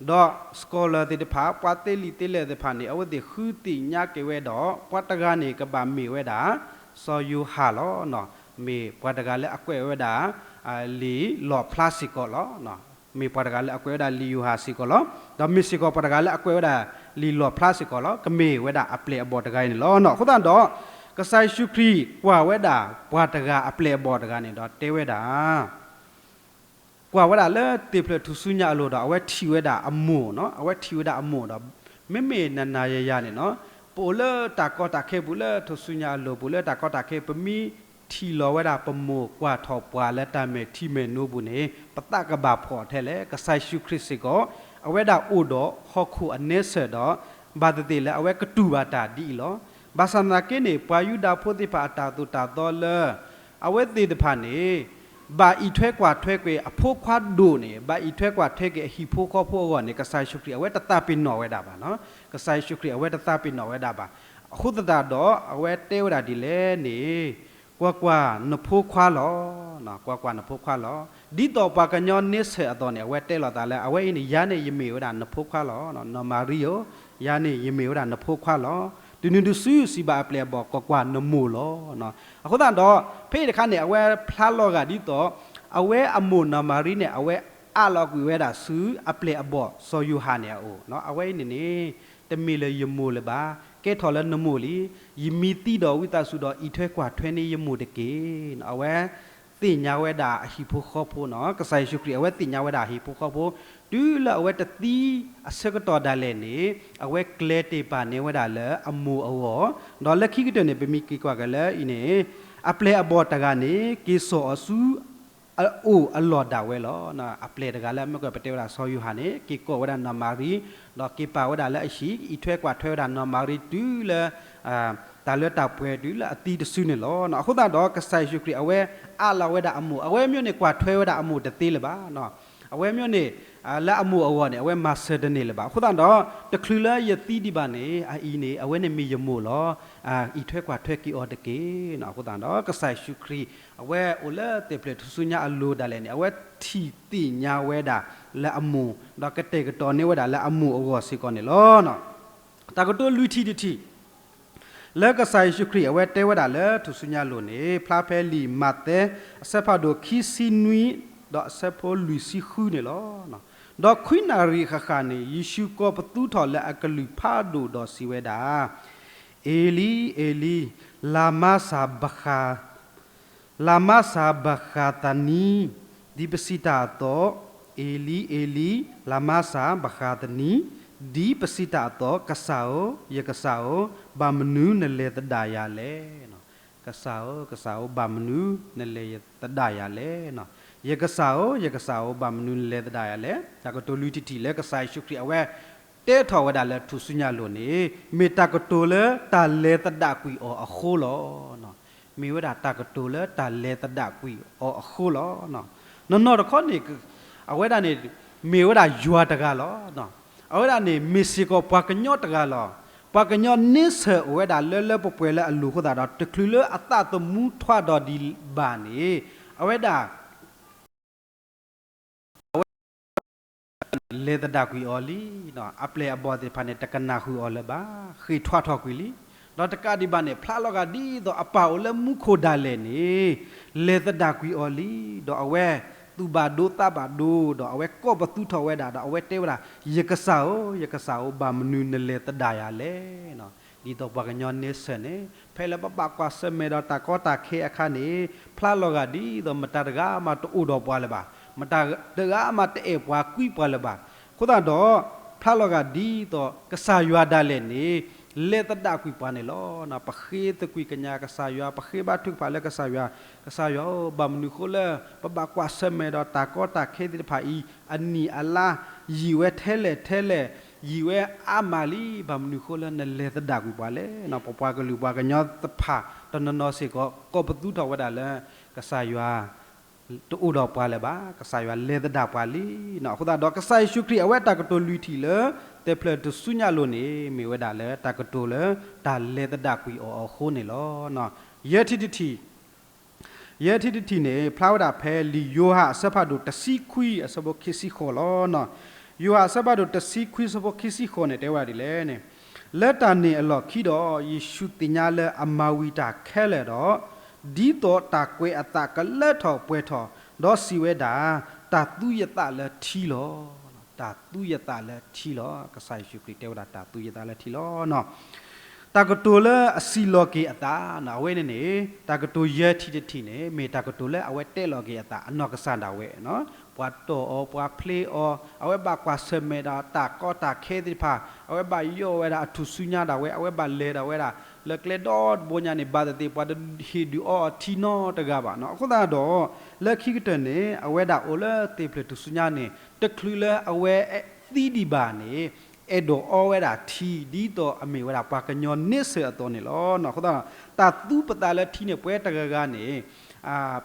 ဒီး scholar သ့ၣ်တဖၣ် ပှၤသ့လံာ်သ့လဲၢ်သ့ၣ်တဖၣ်န့ၣ် အဝဲသ့ၣ်ဃုသ့ၣ်ညါက့ၤဝဲဒီး ပှၤတဂၤန့ၣ် ကဘၣ်မ့ၢ်ဝဲဒၣ် စီၤယိၤဟၣ်လီၤ. မ့ၢ်ပှၤတဂၤလၢအကွဲးဝဲဒၣ် လံာ်လီၣ်ဖျါစ့ၢ်ကီးလီၤ. မ့ၢ်ပှၤတဂၤလၢအကွဲးဝဲဒၣ်လံာ်ယိၤဟၣ်စ့ၢ်ကီးလီၤ. ဒီးမ့ၢ်စ့ၢ်ကီးပှၤတဂၤလၢအကွဲးဝဲဒၣ်လံာ်လီၣ်ဖျါစ့ၢ်ကီးလီၤ. ကမ့ၢ်ဝဲဒၣ်အပျဲၢ်အဘီၣ်တဂၤအံၤန့ၣ်လီၤ. အဃိသတးဒီး ကစၢ်ယ့ၣ်ၡူးခရံာ်ကွၢ်ဝဲဒၣ်ပှၤတဂၤအပျဲၢ်အဘီၣ်တဂၤန့ၣ်ဒီးတဲဝဲဒၣ် ကွၢ်ဝဲဒၣ်လၢသ့ၣ်ဖျၢၣ်ထူၣ်စုညါအလိၤဒီး အဝဲထံၣ်ဝဲဒၣ်အမိၢ်နီၤ, အဝဲထံၣ်ဝဲဒၣ်အမိၢ်ဒီး မ့မ့ၢ်နၤနၤယၤယၤန့ၣ်နီၤ, ပအိၣ်လၢတၢ်ကီတၢ်ခဲပူၤလၢထူၣ်စုညါအလိၤပူၤလၢတၢ်ကီတၢ်ခဲ ပမ့ၢ်ထံၣ်လီၤဝဲဒၣ်ပမိၢ်ကွၢ်ထီၣ်ပှၤလၢတၢ်မဲာ်ထံမဲာ်နိပူၤန့ၣ် ပသးကဘၣ်ဖှီၣ်ထဲလဲၣ်. ကစၢ်ယ့ၣ်ၡူးခရံာ်စ့ၢ်ကီး အဝဲဒၣ်အိၣ်ဒီးဟီၣ်ခိၣ်အနဲဆၢၣ်ဒီး ဘၣ်သ့ၣ်သ့ၣ်လၢအဝဲကတူၢ်ဘၣ်တၢ်ဒ်အံၤလီၤ. ဘၣ်ဆၣ်သနာ်က့န့ၣ် ပှၤယူဒၤဖိသ့ၣ်တဖၣ်အတၢ်သိၣ်တၢ်သီလၢ အဝဲသ့ၣ်တဖၣ်န့ၣ် ဘၣ်အံးထွဲကွၢ်ထွဲက့ၤအဖိခွါဒိၣ်န့ၣ်, ဘၣ်အံးထွဲကွၢ်ထွဲက့ၤအဟံၣ်ဖိဃီဖိအဂီၢ်န့ၣ် ကစၢ်ယ့ၣ်ၡူးခရံာ်အဝဲတသးပ့ၤနီၣ်ဝဲဒၣ်ဘၣ်နီၤ. ကစၢ်ယ့ၣ်ၡူးခရံာ်အဝဲတသးပ့ၤနီၣ်ဝဲဒၣ်ဘၣ်. အဃိသတးဒီးအဝဲတဲဝဲဒၣ်ဒ်လဲၣ်န့ၣ်, ကွၢ်ကွၢ်, နဖိခွါလီၤ. ကွၢ်ကွၢ်, နဖိခွါလီၤ. ဒ်သိးပှၤကညီနဲဆၢၣ်အသိးန့ၣ် အဝဲတဲလိာ်သးလၢ အဝဲအံၤန့ၣ် ယၤန့ၣ်ယမ့ၢ်ဝဲဒၣ်နဖိခွါလီၤ. နီၢ်မၤရံဧၢ, ယၤန့ၣ်ယမ့ၢ်ဝဲဒၣ်နဖိခွါလီၤ. တုၤနုၤတစုစံးဘၣ်အပျဲၢ်အဘီၣ်, ကွၢ်ကွၢ်, နမိၢ်လီၤ. အဃိသတးဒီး ဖဲအံၤတခါန့ၣ် အဝဲဖျါလီၤဂာ်ဒ်သိး အဝဲအမိၢ်နီၢ်မၤရံန့ၣ် အဝဲအးလီၤကွံာ်ဝဲဒၣ်ဆူအပျဲၢ်အဘီၣ်စီၤယိၤဟၣ်န့ၣ်အအိၣ်, အဝဲအံၤန့ၣ်န့ၣ် တမ့ၢ်လၢယမိၢ်လၢၤဘၣ်, ကဲထီၣ်လၢနမိၢ်လံ. ယမံသံဒီးဝံသးစူၤဒီးအံးထွဲကွၢ်ထွဲန့ၢ်ယမိၢ်တက့ၢ်. အဝဲသ့ၣ်ညါဝဲဒၣ်အဟံၣ်ဖိဃီဖိနီၤ, ကစၢ်ယ့ၣ်ၡူးခရံာ် အဝဲသ့ၣ်ညါဝဲဒၣ်အဟံၣ်ဖိဃီဖိ, တုၤလၢအဝဲတသံအဆၢကတီၢ်ဒၣ်လဲာ်န့ၣ် အဝဲကျဲၤတ့ၢ်ပာ်န့ၢ်ဝဲဒၣ်လၢအမိၢ်အဂီၢ်, ဒီးလၢခံကတၢၢ်န့ၣ် ပမ့ၢ်က့ၤကွၢ်က့ၤလၢအံၤန့ၣ် အပျဲၢ်အဘီၣ်တဂၤန့ၣ် က့ၤစိာ်အီၤဆူ အအိၣ်အလီၢ်ဒၣ်ဝဲလီၤ. အပျဲၢ်တဂၤလၢအမ့ၢ်ကပတဲဝဲဒၣ်စီၤယိၤဟၣ်န့ၣ် က့ၤကိးဝဲဒၣ်နီၢ်မၤရံ, ဒီးက့ၤပာ်ဝဲဒၣ်လၢအဟံၣ်, အံးထွဲကွၢ်ထွဲဝဲဒၣ်နီၢ်မၤရံတုၤလၢ တၢ်လၢတၢ်ပှဲၤတုၤလၢအသံတစုန့ၣ်လီၤ. အဃိသတးဒီး ကစၢ်ယ့ၣ်ၡူးခရံာ်အဝဲအးလီၤဝဲဒၣ်အမိၢ်, အဝဲမ့ၢ်န့ၣ်ကွၢ်ထွဲဝဲဒၣ်အမိၢ်တသ့လၢၤဘၣ်. အဝဲမ့ၢ်န့ၣ် လၢအမိၢ်အဂီၢ်န့ၣ် အဝဲမၤစၢၤတန့ၢ်လၢၤဘၣ်. အဃိသတးဒီး တချုးလၢယသံဒံးဘၣ်န့ၣ် အအံၤန့ၣ် အဝဲန့ၣ်မ့ၢ်ယမိၢ်လီၤ. အံးထွဲကွၢ်ထွဲက့ၤအီၤတက့ၢ်. အဃိသတးဒီး ကစၢ်ယ့ၣ်ၡူးခရံာ် အဝဲအိၣ်လၢသ့ၣ်ဖျၢၣ်ထူၣ်စုညါအလိၤဒၣ်လဲာ်န့ၣ် အဝဲထံၣ်သ့ၣ်ညါဝဲဒၣ်လၢအမိၢ်, ဒီးကတဲာ်ကတီၤန့ၢ်ဝဲဒၣ်လၢအမိၢ်အဂီၢ်စ့ၢ်ကီးန့ၣ်လီၤ. တၢ်ကတိၤလွံၢ်ထံၣ်တထံၣ် လၢကစၢ်ယ့ၣ်ၡူးခရံာ်အဝဲတဲဝဲဒၣ်လၢထူၣ်စုညါအလိၤန့ၣ် ဖျါဖဲလံာ်မးသဲ အဆၢဖးဒိၣ်ခံဆံနွံ ဒီးအဆၢဖိလွံၢ်ဆံဃုန့ၣ်လီၤ. ဒီးခွံနၣ်ရံၣ်ဃၣ်ဃၣ်န့ၣ် ယ့ၣ်ၡူးကိးပသူထီၣ်လၢအကလုၢ်ဖးဒိၣ်ဒီးစံးဝဲဒၣ်, အ့လံ, အ့လံ, လၤမၤစၤဘဃၤ လၤမၤစၤဘဃၤသနံ, ဒ်ပစံးတၢ်အသိး, အ့လံ, အ့လံ, လၤမၤစၤဘဃၤသနံ, ဒ်ပစံးတၢ်အသိး, ကစၢ်ဧၢ, ယကစၢ်ဧၢ, ဘၣ်မနုၤနလဲၤသဒၣ်ယၤလဲၣ်. ကစၢ်ဧၢ, ကစၢ်ဧၢ, ဘၣ်မနုၤနလဲၤသဒၣ်ယၤလဲၣ်. ယကစၢ်ဧၢ, ယကစၢ်ဧၢ, ဘၣ်မနုၤနလဲၤသဒၣ်ယၤလဲၣ်. တၢ်ကတိၤလွံၢ်ထံၣ်တထံၣ်လၢကစၢ်ယ့ၣ်ၡူးခရံာ်အဝဲ တဲထီၣ်ဝဲဒၣ်လၢထူၣ်စုညါအလိၤန့ၣ် မ့ၢ်တၢ်ကတိၤလၢတၢ်လဲၤသဒၣ်ကွံာ်အီၤအဃိလီၤ. မ့ၢ်ဝဲဒၣ်တၢ်ကတိၤလၢတၢ်လဲၤသဒၣ်ကွံာ်အီၤအဃိလီၤ. နီၢ်နီၢ်တခီန့ၣ် အဝဲဒၣ်န့ၣ် မ့ၢ်ဝဲဒၣ်ယွၤတဂၤလီၤ. အဝဲဒၣ်န့ၣ် မ့ၢ်စ့ၢ်ကီးပှၤကညီတဂၤလီၤ. ပှၤကညီန့ဆၢၣ်အိၣ်ဝဲဒၣ်လၢလၢပှဲၤပှဲၤလၢအလိၤအဃိသတးဒီး တချုးလၢအသးသမူထွဲဒီးဒံးဘၣ်န့ၣ် အဝဲဒၣ် အဝဲ လဲၤသဒၣ်ကွံာ်အီၤလံ. အပျဲၢ်အဘီၣ်သ့ၣ်တဖၣ်န့ၣ် တကနၣ်ဃုာ်အီၤလၢၤဘၣ်, ဃ့ၢ်ထွဲထီၣ်ကွံာ်လံ. ဒီးတကးဒံးဘၣ်န့ၣ် ဖျါလီၤဂာ်ဒ်သိးအပၢ်အိၣ်လၢမူခိၣ်ဒၣ်လဲာ်န့ၣ် လဲၤသဒၣ်ကွံာ်အီၤလံ. ဒီးအဝဲသူၣ်ဘၣ်ဒိသးဘၣ်ဒိ ဒီးအဝဲကိးပသူထီၣ်ဝဲဒၣ် ဒီးအဝဲတဲဝဲဒၣ်, ယကစၢ်ဧၢ, ယကစၢ်ဧၢ, ဘၣ်မနုၤနလဲၤသဒၣ်ယၤလဲၣ်. ဒ်သိးပှၤကညီန့ဆၢၣ်န့ၣ် ဖဲလၢပဘၣ်ကွၢ်ဆၢၣ်မဲာ်ဒီးတၢ်ကီတၢ်ခဲအခါန့ၣ် ဖျါလီၤဂာ်ဒ်သိးမတၤတဂၤမးတအိၣ်ဒီးပှၤလၢၤဘၣ်, မတၤတဂၤမးတအဲၣ်ပှၤကွံပှၤလၢၤဘၣ်. အဃိသတးဒီး ဖျါလီၤဂာ်ဒ်သိးကစၢ်ယွၤဒၣ်လဲာ်န့ၣ် လဲၤသဒၣ်ကွံာ်ပှၤန့ၣ်လီၤ. ပဃ့သကွံာ်ကညးကစၢ်ယွၤ, ပဃ့ဘါထုကဖၣ်လၢကစၢ်ယွၤ, ကစၢ်ယွၤဧၢ, ဘၣ်မနုၤဃိလၢ ပဘၣ်ကွၢ်ဆၢၣ်မဲာ်ဒီးတၢ်ကီတၢ်ခဲသ့ၣ်တဖၣ်အံၤ အနံၣ်အလါ ယံာ်ဝဲထဲလဲၣ်ထဲလဲၣ်, ယံာ်ဝဲအါမးလံ, ဘၣ်မနုၤဃိလၢနလဲၤသဒၣ်ကွံာ်ပှၤလဲၣ်. ပပှၤကလုာ်ပှၤကညီသ့ၣ်တဖၣ်တနီၤနီၤစ့ၢ်ကီး ကိးပသူထီၣ်ဝဲဒၣ်လၢ ကစၢ်ယွၤ တအိၣ်ဒီးပှၤလၢၤဘၣ်, ကစၢ်ယွၤလဲၤသဒၣ်ပှၤလံ. အဃိသတးဒီး ကစၢ်ယ့ၣ်ၡူးခရံာ်အဝဲတၢ်ကတိၤလွံၢ်ထံၣ်လၢ သ့ၣ်ဖျၢၣ်ထူၣ်စုညါအလိၤန့ၣ် မ့ၢ်ဝဲဒၣ်လၢတၢ်ကတိၤလၢ တၢ်လဲၤသဒၣ်ကွံာ်အီၤအဃိန့ၣ်လီၤ. ယဲၢ်ထံၣ်တထံၣ် ယဲၢ်ထံၣ်တထံၣ်န့ၣ် ဖျါဝဲဒၣ်ဖဲလံာ်ယိၤဟၣ်အဆၢဖးဒိၣ်တဆံခွံအဆၢဖိခံဆံဃိးလီၤ. ယိၤဟၣ်အဆၢဖးဒိၣ်တဆံခွံအဆၢဖိခံဆံဃိးန့ၣ် တဲဝဲဒၣ်ဒ်လဲၣ်န့ၣ်, လၢတၢ်န့ၣ်အလီၢ်ခံဒီး ယ့ၣ်ၡူးသ့ၣ်ညါလၢအမၤဝံၤတၢ်ခဲလၢာ်ဒီး ဒ်သိးတၢ်ကွဲးအသးကလၢထီၣ်ပှဲၤထီၣ် ဒီးစံးဝဲဒၣ်, တၢ်သူယသးလၢထံလီၤ. တၢ်သူယသးလၢထံလီၤ. ကစၢ်ယ့ၣ်ၡူးခရံာ်တဲဝဲဒၣ် တၢ်သူယသးလၢထံလီၤ. တၢ်ကတိၤလၢအစံးလီၤက့ၤအသး, အဝဲန့ၣ်န့ၣ် တၢ်ကတိၤယဲၢ်ထံၣ်တထံၣ်န့ၣ် မ့ၢ်တၢ်ကတိၤလၢအဝဲတဲလီၤက့ၤအသး အနီၢ်ကစၢ်ဒၣ်ဝဲ, ပှၤတီၢ်အီၤ ပှၤဖျ့အီၤ, အဝဲဘၣ်ကွၢ်ဆၢၣ်မဲာ်ဒီးတၢ်ကီတၢ်ခဲသ့ၣ်တဖၣ်, အဝဲဘၣ်ယိးဝဲဒၣ်အထူၣ်စုညါဒၣ်ဝဲ, အဝဲဘၣ်လဲၤဒၣ်ဝဲဒၣ် လၢကျဲဒီတဘိညါန့ၣ် ဘၣ်သ့ၣ်သ့ၣ် ပှၤတဟ့ၣ်ဒုးအီအီၤထံနီတဂၤဘၣ်နီၤ. အဃိသတးဒီး လၢခံကတၢၢ်န့ၣ် အဝဲဒၣ်အိၣ်လၢသ့ၣ်ဖျၢၣ်ထူၣ်စုညါန့ၣ် တချုးလၢအဝဲသံဒံးဘၣ်န့ၣ် အဲၣ်ဒိးအီဝဲဒၣ်ထံ ဒ်သိးအမ့ၢ်ဝဲဒၣ်ပှၤကညီန့ဆၢၣ်အသိးန့ၣ်လီၤ. အဃိသတးဒီး တၢ်သူပသးလၢထံန့ၣ် ပဝဲတဂၤဂၤန့ၣ်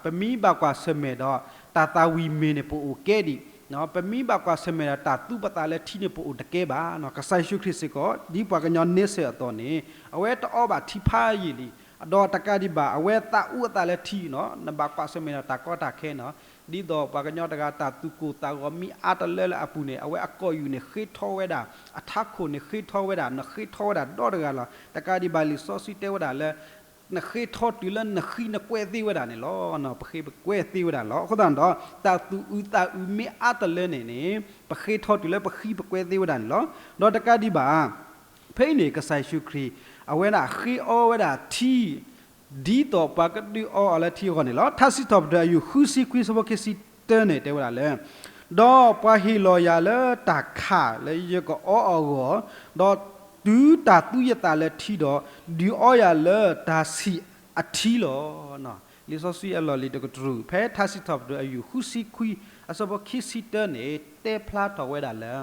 ပမ့ၢ်ဘၣ်ကွၢ်ဆၢၣ်မဲာ်ဒီး တၢ်သးဝံၣ်မ့ၢ်န့ၣ် ပအိၣ်ကဲဒံး, ပမ့ၢ်ဘၣ်ကွၢ်ဆၢၣ်မဲာ်ဒီးတၢ်သူပသးလၢထံန့ၣ် ပအိၣ်တကဲဘၣ်နီၤ. ကစၢ်ယ့ၣ်ၡူးခရံာ်စ့ၢ်ကီး ဒ်ပှၤကညီန့ဆၢၣ်အသိးန့ၣ် အဝဲတအီဘၣ်ထံဖးယံာ်လံ, ဒီးတကးဒံးဘၣ် အဝဲသးအုးအသးလၢထံနီၤ, နဘၣ်ကွၢ်ဆၢၣ်မဲာ်ဒီးတၢ်ကီတၢ်ခဲနီၤ, ဒ်သိးပှၤကညီတဂၤ တၢ်သူၣ်ကိၢ်သးဂီၤမ့ၢ်အါတလၢလၢအပူၤန့ၣ် အဝဲအကိာ်ယူၢ်န့ၣ် ဃ့ထီဝဲဒၣ်, အထးခိၣ်န့ၣ် ဃ့ထီဝဲဒၣ်, နဃ့ထီဝဲဒၣ်ဒီတဂၤလီၤ. တကးဒံးဘၣ် လံာ်စီဆှံတဲဝဲဒၣ်လၢ နဃ့ထီတုၤလၢနဃံနကွဲးသ့ဝဲဒၣ်န့ၣ်လီၤ. ပဃ့ပကွဲးသ့ဝဲဒၣ်လီၤ. အဃိသတးဒီး တၢ်သူၣ်အုးသးအုးမ့ၢ်အါတလၢန့ၣ်န့ၣ် ပဃ့ထီတုၤလၢပဃံပကွဲးသ့ဝဲဒၣ်န့ၣ်လီၤ. ဒီးတကးဒံးဘၣ် ဖဲအံၤန့ၣ် ကစၢ်ယ့ၣ်ၡူးခရံာ် အဝဲဒၣ်ဃ့အီဝဲဒၣ်ထံ ဒ်သိးပှၤကဒုးအီအီၤလၢထံအဂီၢ်န့ၣ်လီၤ. ထါစံးထီၣ်ပတြၢၤ အယူၢ်ဃုဆံခွံ အဆၢဖိခံဆံတၢန့ၣ် တဲဝဲဒၣ်လၢ ဒီးပှၤဟ့ၣ်လီၤယၤလၢတၢ်ခၣ်လၢယကအီအဂီၢ်, ဒီးတုၤတၢ်သူယသးလၢထံဒီး ဒုးအီယၤလၢတၢ်ဆံၣ်အထံလီၤ. လံာ်စီဆှံအလီၢ်လံၤတကတြူၢ် ဖဲထါစံးထီၣ်ပတြၢၤ အယူၢ်ဃုဆံခွံ အဆၢဖိခံဆံတၢန့ၣ် တဲဖျါထီၣ်ဝဲဒၣ်လၢ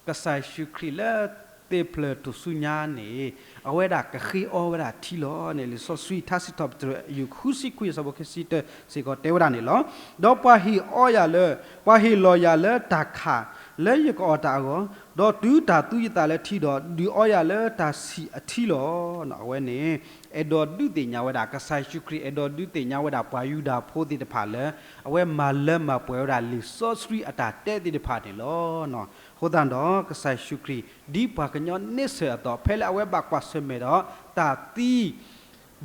ကစၢ်ယ့ၣ်ၡူးခရံာ်လၢသ့ၣ်ဖျၢၣ်ထူၣ်စုညါန့ၣ် အဝဲဒၣ်ကဃ့အီဝဲဒၣ်ထံလီၤန့ၣ် လံာ်စီဆှံထါစံးထီၣ်ပတြၢၤ အယူၢ်ဃုဆံခွံ အဆၢဖိခံဆံတၢစ့ၢ်ကီးတဲဝဲဒၣ်န့ၣ်လီၤ. ဒီးပှၤဟ့ၣ်အီယၤလၢ ပှၤဟ့ၣ်လီၤယၤလၢတၢ်ခၣ်လၢယကအီၣ်တၢ်အဂီၢ်, ဒီးတုၤတၢ်သူယသးလၢထံဒီး ဒုးအီယၤလၢတၢ်ဆံၣ်အထံလီၤ. အဝဲန့ၣ် အဲၣ်ဒိးဒုးသ့ၣ်ညါဝဲဒၣ် ကစၢ်ယ့ၣ်ၡူးခရံာ် အဲၣ်ဒိးဒုးသ့ၣ်ညါဝဲဒၣ်ပှၤယူဒၤဖိသ့ၣ်တဖၣ်လၢ အဝဲမၤလၢမၤပှဲၤဝဲဒၣ်လံာ်စီဆှံအတၢ်တဲသ့ၣ်တဖၣ်န့ၣ်လီၤ. အဃိသတးဒီး ကစၢ်ယ့ၣ်ၡူးခရံာ် ဒ်ပှၤကညီန့ဆၢၣ်အသိး ဖဲလၢအဝဲဘၣ်ကွၢ်ဆၢၣ်မဲာ်ဒီး တၢ်သံ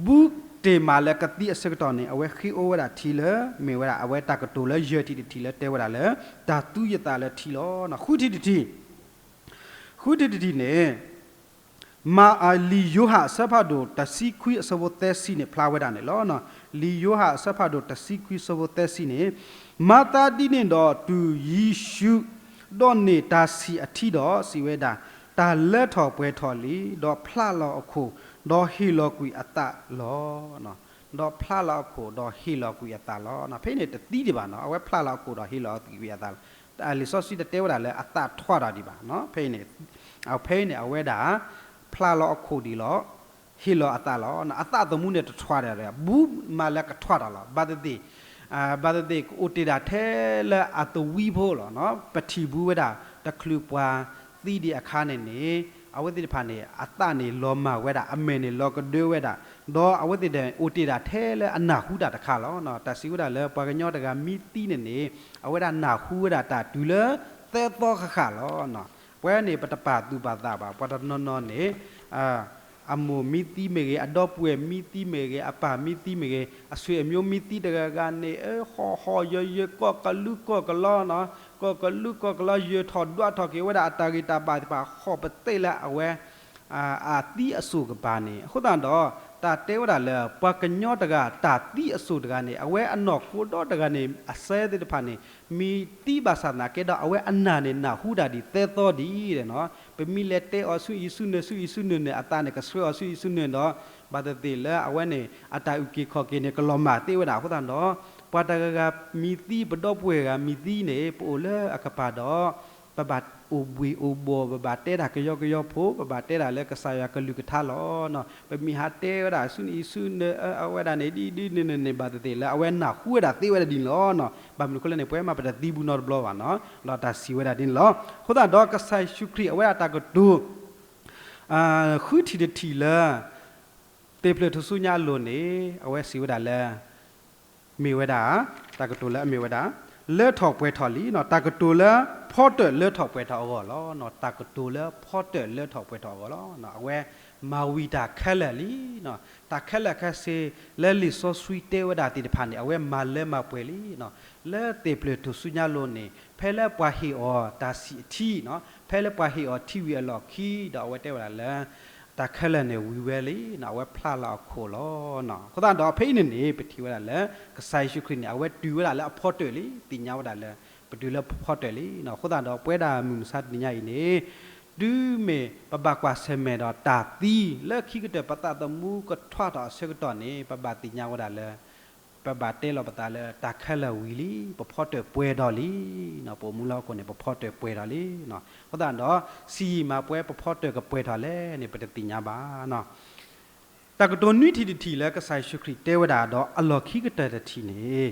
ဘူးတ့ၢ်မးလၢကသံအဆၢကတီၢ်န့ၣ် အဝဲဃ့အီဝဲဒၣ်ထံလၢ မ့ၢ်ဝဲဒၣ်အဝဲတၢ်ကတိၤလၢယဲၢ်ထံၣ်တထံၣ်လၢတဲဝဲဒၣ်လၢ တၢ်သူယသးလၢထံလီၤ. ဃုထံၣ်တထံၣ် ဃုထံၣ်တထံၣ်န့ၣ် မၤအလံာ်ယိၤဟၣ် အဆၢဖးဒိၣ်တဆံခွံ အဆၢဖိသၢဆံန့ၣ် ဖျါဝဲဒၣ်န့ၣ်လီၤ. လံာ်ယိၤဟၣ် အဆၢဖးဒိၣ်တဆံခွံ အဆၢဖိသၢဆံန့ၣ်, မၤသးဒ်န့ၣ်ဒီး တုၤယ့ၣ်ၡူး ဒီးန့ၢ်တၢ်ဆံၣ်အထံဒီး စံးဝဲဒၣ်, တၢ်လၢထီၣ်ပှဲၤထီၣ်လံ, ဒီးဖျးလီၤအခိၣ်, ဒီးဟ့ၣ်လီၤကွံာ်အသးလီၤ. ဒီးဖျးလီၤအခိၣ်, ဒီးဟ့ၣ်လီၤကွံာ်အသးလီၤ. ဖဲအံၤန့ၣ်တသံဒံးဘၣ်နီၤ, အဝဲဖျးလီၤအခိၣ်ဒီးဟ့ၣ်လီၤကွံာ်အသးလီၤ. လံာ်စီဆှံတတဲဝဲဒၣ်လၢအသးထွးထီၣ်ဒံးဘၣ်. ဖဲအံၤန့ၣ် ဖဲအံၤန့ၣ် အဝဲဒၣ် ဖျးလီၤအခိၣ်ဒံးလီၤ, ဟ့ၣ်လီၤအသးလီၤ. အသးသမူန့ၣ်တထွးဒံးဘၣ်, ဘူးမးလၢကထွးတၢ်လီၤ. ဘၣ်သ့ၣ်သ့ၣ် ဘၣ်သ့ၣ်သ့ၣ် ကအိၣ်တ့ၢ်ဒၣ်ထဲလၢအသဝံဖိလီၤ. ပထံၣ်ဘူးဝဲဒၣ် တချုးပှၤသံဒံးအခါန့ၣ်န့ၣ် အဝဲသ့ၣ်တဖၣ်န့ၣ် အသးန့ၣ်လီၤမၢ်ဝဲဒၣ်, အမဲာ်န့ၣ်လီၤကဒၢဝဲဒၣ်, ဒီးအဝဲသ့ၣ်န့ၣ် အိၣ်တ့ၢ်ဒၣ်ထဲလၢအနၢ်ဟူတၢ်တခါလီၤ. တၢ်စံးဝဲဒၣ်လၢပှၤကညီတဂၤမ့ၢ်သံန့ၣ်န့ၣ် အဝဲဒၣ်နၢ်ဟူဝဲဒၣ်တၢ်တုၤလၢသၢသီဃၣ်ဃၣ်လီၤ. ပဝဲန့ၣ် ပတပာ်သူၣ်ပာ်သးဘၣ်, ပှၤတနီၤနီၤန့ၣ် အမိၢ်မ့ၢ်သံမ့ၢ်ဂ့ၤ, အဒီပုၢ်ဝဲၢ်မ့ၢ်သံမ့ၢ်ဂ့ၤ, အပၢ်မ့ၢ်သံမ့ၢ်ဂ့ၤ, အဆွေအမျိုးမ့ၢ်သံတဂၤဂၤန့ၣ် ဟီၣ်ဟီၣ်ယၢၤယၢၤ ကီၢ်ကလူးကီၢ်ကလီနီၤ, ကီၢ်ကလူးကီၢ်ကလီ ယၢၤထီၣ်ဒွးထီၣ်က့ၤဝဲဒၣ်အတၢ်ဂံၢ်တၢ်ဘါသ့ၣ်တဖၣ် ဟီၣ်ပသ့ၣ်လၢအဝဲ အသံအစိၣ်ကပၤန့ၣ်. အဃိသတးဒီး တၢ်တဲဝဲဒၣ်လၢ ပှၤကညီတဂၤ တၢ်သံအစိၣ်တဂၤန့ၣ် အဝဲအနီၢ်ခိဒီတဂၤန့ၣ် အစဲသ့ၣ်တဖၣ်န့ၣ် မ့ၢ်သံဘၣ်ဆၣ်သနာ်က့ဒီး အဝဲအနၢ်န့ၣ် နၢ်ဟူတၢ်ဒ်သိးသိးဒ်န့ၣ်နီၤ. ပမ့ၢ်လဲၤတဲအီၤဆူအံၤဆူနုၤ ဆူအံၤဆူနုၤန့ၣ် အသးန့ၣ်ကဆှၢအီၤဆူအံၤဆူနုၤဒီး ဘၣ်သ့ၣ်သ့ၣ်လၢအဝဲန့ၣ် အတၢ်အုၣ်က့ၤခီၣ်က့ၤန့ၣ် ကလီၤမၢ်သ့ဝဲဒၣ်. အဃိသတးဒီး ပှၤတဂၤဂၤမ့ၢ်သံ ပဒီပုၢ်ဝဲၢ်ဂၤမ့ၢ်သံန့ၣ် ပအိၣ်လၢအကပၤဒီး ပဘၣ်အိၣ်ဘှ့ၣ်အိၣ်ဘှီၣ် ပဘၣ်တဲတၢ်ကယီကယီဖိ ပဘၣ်တဲတၢ်လၢကစၢ်ယွၤကလုၢ်ကထါလီၤ. ပမ့ၢ်ဟးတဲဝဲဒၣ်ဆူနံၤဆူနၢၤ အဝဲဒၣ်န့ၣ် ဒ်ဒ်န့ၣ်န့ၣ်န့ၣ် ဘၣ်သ့ၣ်သ့ၣ်လၢအဝဲနၢ်ဟူဝဲဒၣ်သ့ဝဲဒၣ်ဒ်န့ၣ်လီၤ. ဘၣ်မနုၤအဃိလဲၣ်န့ၣ် ပဝဲမးပတသံဘူးနီတဘျီဘၣ်နီၤ. ဒီးတၢ်စံးဝဲဒၣ်ဒ်န့ၣ်လီၤ. အဃိသတးဒီးကစၢ်ယ့ၣ်ၡူးခရံာ် အဝဲဒၣ်တၢ်ကတိၤ ဃုထံၣ်တထံၣ်လၢ သ့ၣ်ဖျၢၣ်ထူၣ်စုညါအလိၤန့ၣ် အဝဲစံးဝဲဒၣ်လၢ မ့ၢ်ဝဲဒၣ် တၢ်ကတိၤလၢအမ့ၢ်ဝဲဒၣ် လၢထီၣ်ပှဲၤထီၣ်လံနီၤ. တၢ်ကတိၤလၢဖီတၢၣ်လၢထီၣ်ပှဲၤထီၣ်အဂီၢ်လီၤ. တၢ်ကတိၤလၢဖီတၢၣ်လၢထီၣ်ပှဲၤထီၣ်အဂီၢ်လီၤ. အဝဲ မၤဝံၤတၢ်ခဲလၢာ်လံ. တၢ်ခဲလၢာ်ခဲဆ့လၢလံာ်စီဆှံတဲဝဲဒၣ်သ့ၣ်တဖၣ်န့ၣ် အဝဲမၤလၢမၤပှဲၤလံ. လၢသ့ၣ်ပျၢၤထူၣ်စုညါလိၤန့ၣ် ဖဲလၢပှၤဟ့ၣ်အီၤတၢ်ဆံၣ်အထံ, ဖဲလၢပှၤဟ့ၣ်အီၤထံဝံၤအလီၢ်ခံဒီး အဝဲတဲဝဲဒၣ်လၢ တၢ်ခဲလၢာ်န့ၣ်ဝံၤဝဲလံ, အဝဲဖျါလီၤအခိၣ်လီၤ. အဃိသတးဒီး ဖဲအံၤန့ၣ်န့ၣ် ပထံၣ်ဝဲဒၣ်လၢ ကစၢ်ယ့ၣ်ၡူးခရံာ်န့ၣ် အဝဲတုၤဝဲဒၣ်လၢအဖီတၢၢ်လံ, သ့ၣ်ညါဝဲဒၣ်လၢ ပတုၤလၢဖီတၢၢ်လံ. အဃိသတးဒီး ပဝဲဒၣ်မုၢ်မဆါတနံၤညါအံၤန့ၣ် တုၤမ့ၢ်ပဘၣ်ကွၢ်ဆၢၣ်မဲာ်ဒီးတၢ်သံ လၢခံကတၢၢ်ပသးသမူကထွါထီၣ်အဆၢကတီၢ်န့ၣ် ပဘၣ်သ့ၣ်ညါဝဲဒၣ်လၢ ပဘၣ်တဲလီၤပသးလၢတၢ်ခဲလၢာ်ဝံၤလံ, ပဖီတၢၢ်ပှဲၤဒီးလံ. ပအိၣ်မူလၢဟီၣ်ခိၣ်န့ၣ် ပဖီတၢၢ်ပှဲၤဒီးလံ. အဃိသတးဒီး ဆံးယံာ်မၤပှဲၤ ပဖီတၢၢ်ကပှဲၤထီၣ်လဲၣ်န့ၣ် ပတသ့ၣ်ညါဘၣ်. တၢ်ကတိၤနွံထံၣ်တထံၣ်လၢကစၢ်ယ့ၣ်ၡူးခရံာ်တဲဝဲဒၣ်ဒီး အလီၢ်ခံကတၢၢ်တထံၣ်န့ၣ်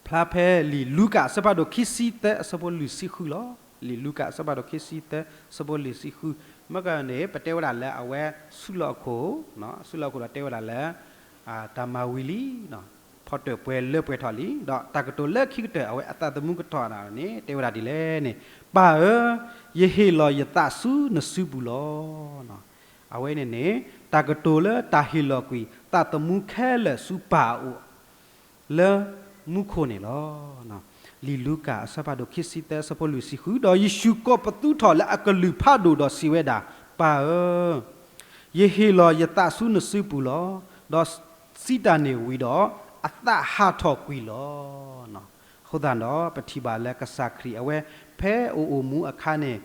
ဖျါဖဲလံာ်လူၤကၣ်အဆၢဖးဒိၣ်ခံဆံသၢအဆၢဖိလွံၢ်ဆံဃုလီၤ. လံာ်လူၤကၣ်အဆၢဖးဒိၣ်ခံဆံသၢအဆၢဖိလွံၢ်ဆံဃု, မ့ၢ်ကန့ၣ် ပတဲဝဲဒၣ်လၢအဝဲဆူၣ်လီၤအခိၣ်, ဆူၣ်လီၤအခိၣ်ဒီးတဲဝဲဒၣ်လၢ တၢ်မၤဝံၤလံ, ဖီတၢၢ်ပှဲၤလၢပှဲၤထီၣ်လံ. ဒီးတၢ်ကတိၤလၢခံကတၢၢ် အဝဲအသးသမူကထွါဒၣ်န့ၣ် တဲဝဲဒၣ်ဒ်လဲၣ်န့ၣ်, ပၢ်ဧၢ, ယဟ့ၣ်လီၤယသးဆူနစုပူၤလီၤ. အဝဲန့ၣ်န့ၣ် တၢ်ကတိၤလၢတၢ်ဟ့ၣ်လီၤကွံာ်သးသမူခဲလၢာ်ဆူပၢ်အအိၣ် လၢမူခိၣ်န့ၣ်လီၤ. လံာ်လူၤကၣ်အဆၢဖးဒိၣ်ခံဆံသၢအဆၢဖိလွံၢ်ဆံဃု, ဒီးယ့ၣ်ၡူးကိးပသူထီၣ်လၢအကလုၢ်ဖးဒိၣ်ဒီးစံးဝဲဒၣ်, ပၢ်ဧၢ, ယဟ့ၣ်လီၤယသးဆူနစုပူၤလီၤ. ဒီးစံးတၢ်န့ၣ်ဝံၤဒီး အသးဟးထီၣ်ကွံာ်လီၤ. အဃိသတးဒီး ပထံၣ်ဘၣ်လၢကစၢ်ခရံာ်အဝဲ ဖဲအအိၣ်မူအခါန့ၣ်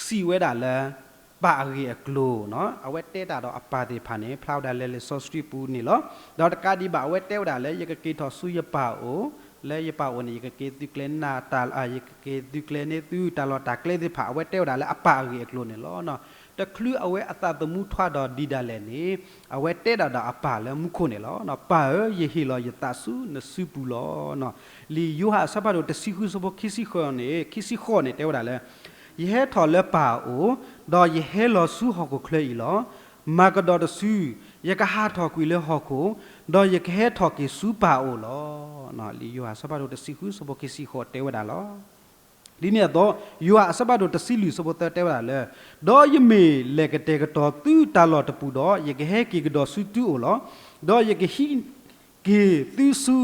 စံးဝဲဒၣ်လၢ ပၢ်အဂ့ၢ်အကျိၤ, အဝဲတဲတၢ်ဒီးအပၢ်သ့ၣ်တဖၣ်န့ၣ် ဖျါဝဲဒၣ်လၢလံာ်စီဆှံပူၤန့ၣ်လီၤ. ဒီးတကးဒံးဘၣ် အဝဲတဲဝဲဒၣ်လၢ ယကက့ၤထီၣ်ဆူယပၢ်အအိၣ်, လၢယပၢ်အအိၣ်န့ၣ် ယကက့ၤသုးကျဲၤနၢ်တၢ်, ယကက့ၤသုးကျဲၤန့ၢ်သုတၢ်လီၢ်တၢ်ကျဲသ့ၣ်တဖၣ် အဝဲတဲဝဲဒၣ်လၢအပၢ်အဂ့ၢ်အကျိၤန့ၣ်လီၤ. တချုးအဝဲအသးသမူထွါဒီးဒံးဒၣ်လဲာ်န့ၣ် အဝဲတဲဒၣ်ဒီးအပၢ်လၢမူခိၣ်န့ၣ်လီၤ. ပၢ်ဧၢ, ယဟ့ၣ်လီၤယသးဆူနစုပူၤလီၤ. လံာ်ယိၤဟၣ်အဆၢဖးဒိၣ်တဆံဃုအဆၢဖိခံဆံဃိးန့ၣ်, ခံဆံဃိးန့ၣ် တဲဝဲဒၣ်လၢ ယဟဲထီၣ်လၢပၢ်အအိၣ်, ဒီးယဟဲလီၤဆူဟီၣ်ခိၣ်ချၢအံၤလီၤ. မၤကဒီးတစု, ယကဟးထီၣ်ကွံာ်လၢဟီၣ်ခိၣ်, ဒီးယကဟဲထီၣ်က့ၤဆူပၢ်အအိၣ်လီၤ. လံာ်ယိၤဟၣ်အဆၢဖးဒိၣ်တဆံဃုအဆၢဖိခံဆံဃိးတဲဝဲဒၣ်လီၤ. ဒ်န့ၣ်အသိး ယိၤဟၣ်အဆၢဖးဒိၣ်တဆံလွံၢ်အဆၢဖိသၢတဲဝဲဒၣ်လၢ ဒီးယမ့ၢ်လဲၤကတဲာ်ကတီၤသုတၢ်လီၢ်တပူၤဒီး ယကဟဲက့ၤကဒီးဆူသုအိၣ်လီၤ. ဒီးယကဟံးက့ၤသုဆူ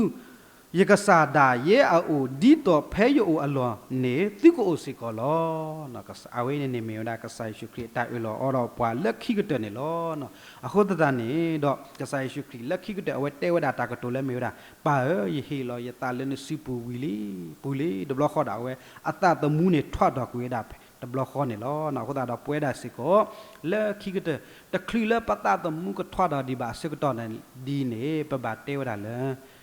ယကစၢ်ဒၣ်ယဲအအိၣ် ဒ်သိးဖဲယအိၣ်အလီၢ်န့ၣ် သုကအိၣ်စ့ၢ်ကီးလီၤ. အဝဲန့ၣ်န့ၣ်မ့ၢ်ဝဲဒၣ်ကစၢ်ယ့ၣ်ၡူးခရံာ်အတၢ်အၢၣ်လီၤအီလီၤပှၤလၢခံကတၢၢ်န့ၣ်လီၤ. အဃိသတးန့ၣ်ဒီး ကစၢ်ယ့ၣ်ၡူးခရံာ်လၢခံကတၢၢ် အဝဲတဲဝဲဒၣ်တၢ်ကတိၤလၢမ့ၢ်ဝဲဒၣ် ပၢ်ဧၢ, ယဟ့ၣ်လီၤယသးလၢနစုပူၤဝံၤလံ, ပူၤလံ, တဘျီဃီဒီးအဝဲအသးသမူန့ၣ်ထွါထီၣ်ကွံာ်ဝဲဒၣ်တဘျီဃီန့ၣ်လီၤ. အဃိသတးဒီးပဝဲဒၣ်စ့ၢ်ကီး လၢခံကတၢၢ် တချုးလၢပသးသမူကထွါဒီးဒံးဘၣ်အဆၢကတီၢ်န့ၣ်ဒ်န့ၣ် ပဘၣ်တဲဝဲဒၣ်လၢ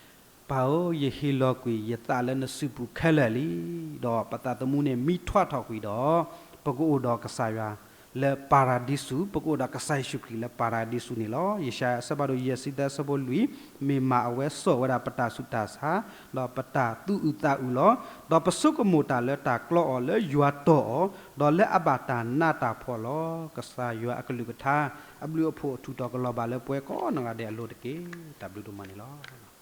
ပၢ်ဧၢ, ယဟ့ၣ်လီၤကွံာ်ယသးလၢနစုပူၤခဲလၢာ်လံ. ဒီးပသးသမူန့ၣ်မ့ၢ်ထွါထီၣ်ကွံာ်ဒီး ပကအိၣ်ဒီးကစၢ်ယွၤလၢပၤရၤဒံစူၤ, ပကအိၣ်ဒီးကစၢ်ယ့ၣ်ၡူးခရံာ်လၢပၤရၤဒံစူၤန့ၣ်လီၤ. ယၡါယၤအဆၢဖးဒိၣ်ယဲၢ်ဆံသၢအဆၢဖိလွံၢ်, မ့ၢ်မၤအဝဲစိာ်ဝဲဒၣ်ပတၢ်ဆူးတၢ်ဆါ, ဒီးပတၢ်သူၣ်အုးသးအုးလီၤ. ဒီးပဆိကမိၣ်တၢ်လၢတၢ်ကျီအီၤလၢယွၤတီၢ်အီၤ, ဒီးလၢအဘၣ်တၢ်နးတၢ်ဖှီၣ်လီၤ. ကစၢ်ယွၤအကလုၢ်ကထါ အဘျုးအဖှိၣ်အထူးတီၤကလီၤဘၣ်လၢပဝဲကိးနီၢ်ဂၤဒဲးအလိၤတက့ၢ်. တၢ်ဘျုးဒိၣ်မးန့ၣ်လီၤ.